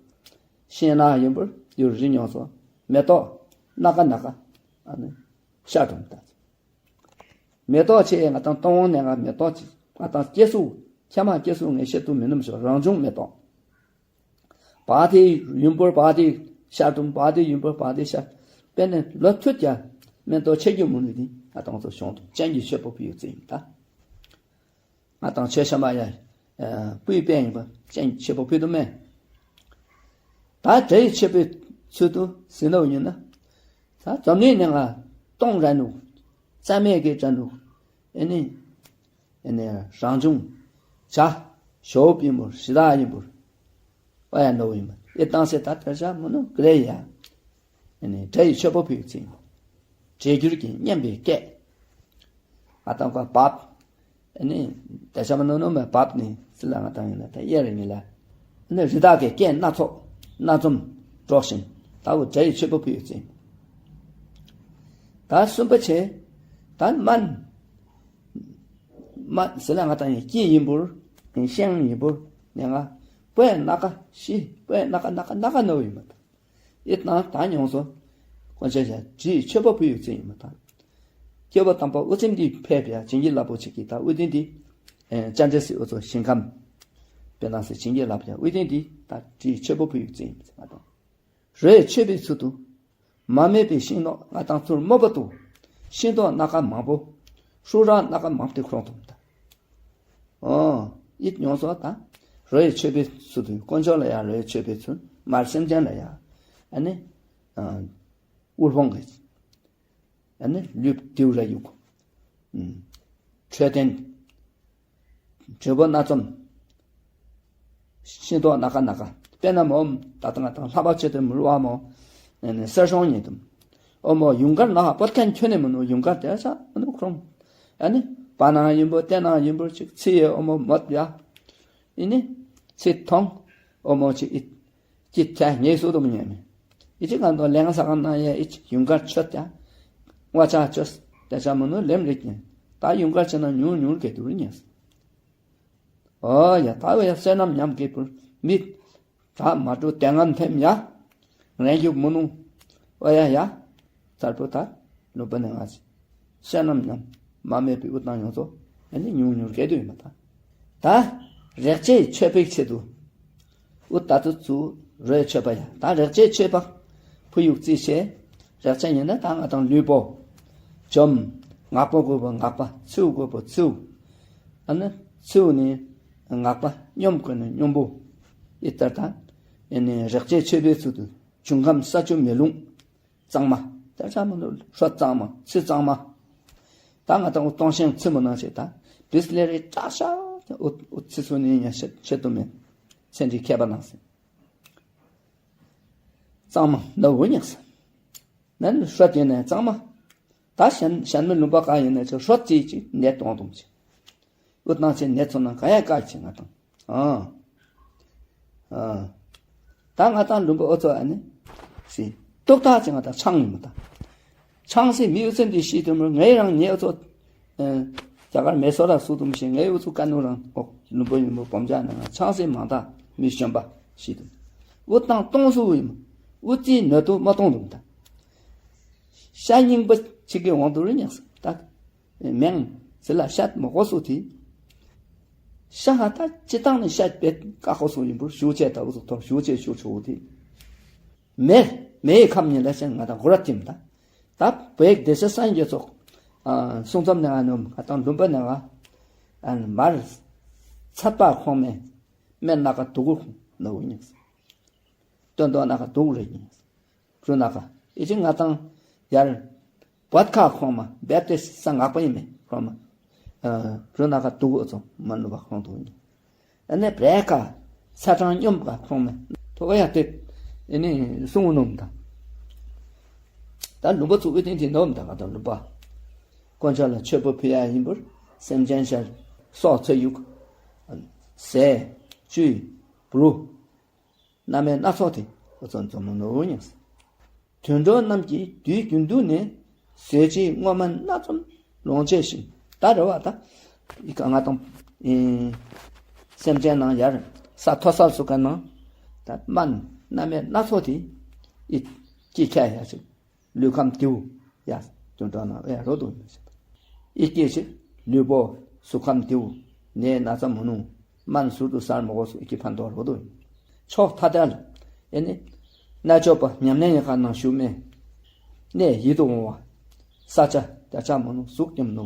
ཤེས་ན་ཡིན་པར་ཡུལ་རི་ཉོ་སོ། མེ་ཏོག་ ནག་ཀ་ནག་ཀ་ཨ་ནི་ཤ་དུམ་ད། མེ་ཏོག་ཆེ་ང་དང་སྟོང་ནེ་ང་མེ་ཏོག་ཆེ་ང་དང་སྐྱེ་སུ་ཁྱེ་མ་སྐྱེ་སུ་ངེ་ཤེས་ཏུ་མི་ནུམ་ཤོ་རང་བྱུང་མེ་ཏོག། བ་དེ་ཡུམ་བུར་བ་དེ་ཤ་དུམ་བ་དེ་ཡུམ་བུར་བ་དེ་ཤ། པེ་ནེ་ལོ་ཐུད་ཀྱ་མེ་ཏོག་ཆེ་རྒྱུ་མུ་ནུ་དེ་ང་དང་ཚོ་ཤོང་དུམ་ཅན་གྱི་ཆོས་པོ་ཕི་ཡུག་ཙི་ཡིན་ད། ང་དང་ཆོས་ཤ་མ་ཡ་ཨ་པུས་པེ་ཡིན་པ་ཅན་ཆེ་པོ་ཕི་དུ་མེ། ད་དེའི་ཆེ་པོའི་ཚུལ་དུ་ཟིན་ནོ་ཡིན་ན། ད་འཛམ་གླིང་ནེ་ང་སྟོང་ར་ནུག་རྩ་མེད་ཀྱི་ར་ནུག་ཨེ་ནི་ཨེ་ནི་རང་བྱུང་བྱ་ཞོབ་ཡིན་པོ་རི་དྭགས་ཡིན་པོ་ཨོ་ཡ་ནོ་ཡིན་པ་ཨེ་ཏང་སེ་ད་དེ་ཤ་མུ་ནུ་ཀ་རེ་ཡ། ཨེ་ནི་དེའི་ཆེ་པོ་ཕི་ཡུག་ཙི་ཡིན། བྲེ་འགྱུར་གྱི་སྙན་པའི་སྐད། ང་དང་ཀ་བབ། ཨ་ནི་ད་ཤ་མ་ནོ་ནོ་མ་བབ་ནི་སི་ལ་ང་དང་ཡིན་ན་ད་ཡེ་རེ་ནི་ལ། ཨ་ནི་རི་དྭགས་ཀྱི་སྐད་སྣ་ཚོགས་སྣ་འཛོམས་སྒྲོག་བཞིན་ད་འུ་དྲ་ཡི་ཆོས་པོ་ཕི་ཡུག་ཙི། ད་གསུམ་པ་ཆེ། ད་སྨན། སྨན་སི་ལ་ང་དང་ཡིན་སྐྱི་ཡིན་པུར་ཤིང་ཡིན་པུར་ནེ་ང་པོའི་ནག་ཀ་ཤི་པོའི་ནག་ཀ་ནག་ཀ་ནག་ཀ་ནོ་ཡིན་མ་ད། ཨི་ཏང་ད་ཉོང་སོ། ཀོན་ཆ་ཤ་དྲིའི་ཆོས་པོ་ཕི་ཡུག་ཙི་ཡིན་མ་ད། སྐྱེ་བ་དང་པོ་དབུ་རྩེ་འདི་ཕེབས་ཡ་བྱིན་གྱིས་བརླབ་པོ་ཆེ་གི་ད་དབུ་རྩེ་འདི། ཨེ་ཅན་ཏེ་སི་འུ་ཚོ་ཞིང་ཁམས། པེ་ནང་སི་བྱིན་གྱིས་བརླབ་ཡ་དབུ་རྩེ་འདི་ད་དྲིའི་ཆོས་པོ་ཕི་ཡུག་ཙི་ཡིན་མ་ད། རོའི་མཆོད་པའི་ཚུལ་དུ། མ་རྨོས་པའི་ཤིང་ཏོག་ང་དང་ཚུར་རྨོ་བ་དུ། ཤིང་ཏོག་སྣ་ཁ་མང་པོ། ཧྲུ་ར་སྣ་ཁ་མང་པོ་ཁོང་དུ་མ་ད། ཨོ། ཨིད་ཉོང་སོ་ད། རོའི་མཆོད་པའི་ཚུལ་དུ་དཀོན་མཆོག་ལ་ཡང་རོའི་མཆོད་པའི་ཚུལ། མར་སེམས་ཅན་ལ་ཡང་། ཨ་ནི། ཨ་དབུལ་ཕོངས་ཀྱི། ཨ་ནི་ལུས་དེའུ་ར་ཡུག་ཨུམ། འཕྲོད་བསྟེན། འབྲས་བུ་སྣ་འཛོམས། ཤིང་ཏོག་སྣ་ཁ་སྣ་ཁ། དཔེར་ན་མོ། ད་ལྟ་ང་དང་ལྷ་པ་ཆེ་དེ་མུར་བ་མོ། ཨ་ནི་གསེར་གཞོང་ཉིད་དུ། ཨོ་མོ་ཡུངས་ཀར་ནག་པོ་ཁན་ཁྱོན་ནེ་མོ་ནུ་ཡུངས་ཀར་དེ་ས་མོ་ནུ་ཁོང་། ཨ་ནི་བ་ནང་ཡིན་པོ་ཏེ་ནང་ཡིན་པོ་ཅིག་ཚི་ཡེ་ཨོ་མོ་མོད་ཡ། ཨི་ནི་ཚི་ཐོང་། ཨོ་མོ་ཅིག་ཨི། ཅིག་ཐ་ངེས་སུ་དུ་མི་ཉན་མེ། ཨི་ཅིག་ག་དོ་ལེང་ས་ག་ན་ཡ་ཨི་ཅིག་ཡུངས་ཀར་ཆོད་ཡ། ངོ་ཆ་ཆོད། དེ་ཆ་མོ་ནུ་ལེམ་རིག་ཉན། ད་ཡུངས་ཀར་ཆེ་ན་ཉུང་ཉུང་གེ་དུ་རི་ཉན། ཨོ་ཡ་ད་ཨོ་ཡ་བསོད་ནམས་ཉམས་ཀྱི་པུར་མི། ད་མ་འགྲོ་དེ་ངན་ཕེམ་ཡ། རེ་རྒྱུག་མོ་ནུ། ཨོ་ཡ་ཡ། ཚར་པོ་ད། ལོ་པ་ནེ་ང་ཅི། བསོད་ནམས་ཉམས། མ་མེད་པའི་དབུ་ཏང་ཡོང་ཚོ། ཨ་ནི་ཉུང་ཉུང་གེ་དུ་ཡིན་མ་ད། ད། རེག་བྱའི་མཆོད་པའི་ཆེད་དུ། ཨུ་ད་དུ་ཚུ་རོའི་མཆོད་པ་ཡ། ད་རེག་བྱའི་མཆོད་པ། ཕུ་ཡུག་ཙི་ཤེ། རེག་བྱ་ཡིན་ན་ད་ང་དང་ལུས་པོ། འཇོམས། ངག་པོ་དགོས་པོ་ངག་པ། ཚིའུ་དགོས་པོ་ཚིའུ། ཨ་ནི་ཚིའུ་ནི་ངག་པ། སྙོམས་དགོས་ནི་སྙོམས་པོ། ཨི་ལྟར་ད། ཨེ་ནི་རེག་བྱའི་མཆོད་པའི་ཚུལ་དུ། འབྱུང་ཁམས་ས་ཆུ་མེ་རླུང་། གཙང་མ། ད་ཆ་མོ་ནུ་ཧྲོ་གཙང་མ། ཚི་གཙང་མ། ད་ང་དང་འུ་སྟོང་ཤིང་ཚི་མོ་ནང་ཆེ་ད། བིས་ལེ་རི་ཏྲག་ཤ། འུ་འུ་ཚི་སུ་ནི་ཉ་ཤེ་ཤེ་དུ་མེ། ཚན་རིག་མཁས་པ་ནང་སེ། གཙང་མ་ནུ་འུ་ཉག་སེ། ནན་ཧྲོ་ཏེ་ནེ་གཙང་མ། ད་ཤན་ཤན་མི་ལུང་པ་ག་ཡིན་ན་ཆེ་ཧྲོ་ཙི་ཅི་ནད་གཏོང་དུམ་ཆེ། འུ་ནང་ཆེ་ནད་ཚོ་ནང་ག་ཡ་ག་ཆེ་ང་དང་། ཨ། ཨ། ད་ང་དང་ལུང་པ་འུ་ཚོ་ཨ་ནི། སི། ཏོག་ཏག་ཅིག་ང་དང་ཆང་ཡིན་མ་ད། ཆང་སི་མི་འུ་ཚོ་འདི་ཤི་དུ་མོ་ངའི་རང་ཉེ་འུ་ཚོ། ཨ། རྒྱ་གར་མེ་སོ་ར་སུ་དུ་མི་ཤི་ངའི་འུ་ཚོ་ཀ་ནུ་རང་ཨོ་ལུང་པ་ཡིན་མོ་བོམ་ཇ་ནང་ཆང་སི་མང་ད་མི་གཞོན་པ་ཤི་དུ། འུ་དང་སྟོང་སུ་ཡིན་མོ། འུ་ཚི་ནོ་དུ་མ་གཏོང་དུ་མ་ད། ཤ་རྙིང་པ་ཅིག་གི་དབང་དུ་རུ་ཉག་སི་ད། མེང་། ཟི་ལ་ཤད་མོ་གོ་སུ་ཐི། ཤ་ཧ་ད་ཅི་ཏང་ནི་ཤད་པེ་ཀ་ཁོ་སུ་ཡིན་པུར་ཞུ་ཅེ་ད་འུ་ཚོ་ཐོ་ཞུ་ཅེ་ཞུ་ཆོ་ཐི། མེ་མེའི་ཁམས་ཉིད་ལ་ཤད་ང་ད་གོ་ར་ཐིམ་ད། ད་བོད་སྡེ་སྲིད་སངས་རྒྱས་ཚོགས། ཨ་གསུང་རྩོམ་ནང་ཨ་ནུ་ང་དང་ལུང་པ་ནང་ཨ་མར་ཚད་པ་ཁོང་མེ་མེ་ནག་ག་དུ་གུ་ནོ་ཉིས། སྟོན་དོ་ནག་ག་དུ་གུ་རེ་ཉིས། གྲུ་ནག་ག་ཨི་ཅི་ང་དང་ཡར་བོད་ཁ་ཁོང་མ་བེད་དེ་ས་ངག་པ་ཡིན་མེ་ཁོང་མ། ཨ་གྲུ་ནག་ག་དུ་གུ་ཨོ་ཚོ་མ་ནུ་བ་ཁོང་དུ་ཡིན། ཨ་ནེ་བྲེ་ཁ་ཚ་གྲང་སྙོམས་ཁ་ཁོང་མེ་ཐོ་ག་ཡ་ཏེ་ཨི་ནི་གསུང་ནོམ་ད། ད་ལུང་པ་ཚུ་ཨི་ཏིན་ཏིན་ནོམ་ད་ག་ད་ལུང་པ། དཀོན་མཆོག་ལ་མཆོད་པ་ཕུལ་ཡ་ཡིན་པུར་སེམས་ཅན་ཤར་སྲོག་ཚེ་ཡུག་ཟས་བཅུད་བུ་རུ། རྣམ་སྨིན་སྣ་ཚོགས་ཏེ་ཨོ་ཚོ་འཛོམས་མོ་ནོ་ཉིས། དུད་འགྲོ་རྣམས་ཀྱིས་དུས་རྒྱུན་དུ་ནི། ཟོས་བཅད་རྔོག་སྨན་སྣ་འཛོམས་ལོངས་སྤྱོད་བཞིན། ད་རེ་བ་ད་ཨི་ཀ་ང་དང་ཨེ་སེམས་ཅན་ནང་ཡར་ས་མཐོ་ས་སུ་ཀ་ནང་ད་སྨན་རྣམ་སྨིན་སྣ་ཚོགས་ཏེ་ཨི་ཀི་ཁ་ཡ་ཅིག་ལུས་ཁམས་དེའུ་ཡ་དོན་དག་ན་ཡ་རོ་དུ་ཨི་ཀེ་ཅི་ལུས་པོ་གཟུགས་ཁམས་དེའུ་ནད་ན་ཚ་མ་ནུ་མན་ཟུར་དུ་སར་མ་གོ་སུ་ཨི་ཀེ་ཕན་ཐོགས་རོ་དུ་ཨིན། ཆོག་ཐ་དལ་ཨེ་ནི་ན་ཆོག་པ་ཉམས་ལེན་ཡ་ཁ་ནང་ཞུ་མེ་ནད་ཡིད་དུ་འོང་བ་ས་ཆ་ད་ཆ་མ་ནུ་གཟུགས་ཀྱམ་ནུ་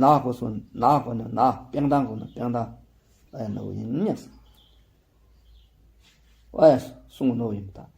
ན་གོ་སུ་ན་གོ་ནུ་ན་པེང་དང་གོ་ནུ་པེང་དང་ཨེ་ནུ་ཨིན་ཉེས། ཨེ་སུང་ནོ་ཨིན་ད།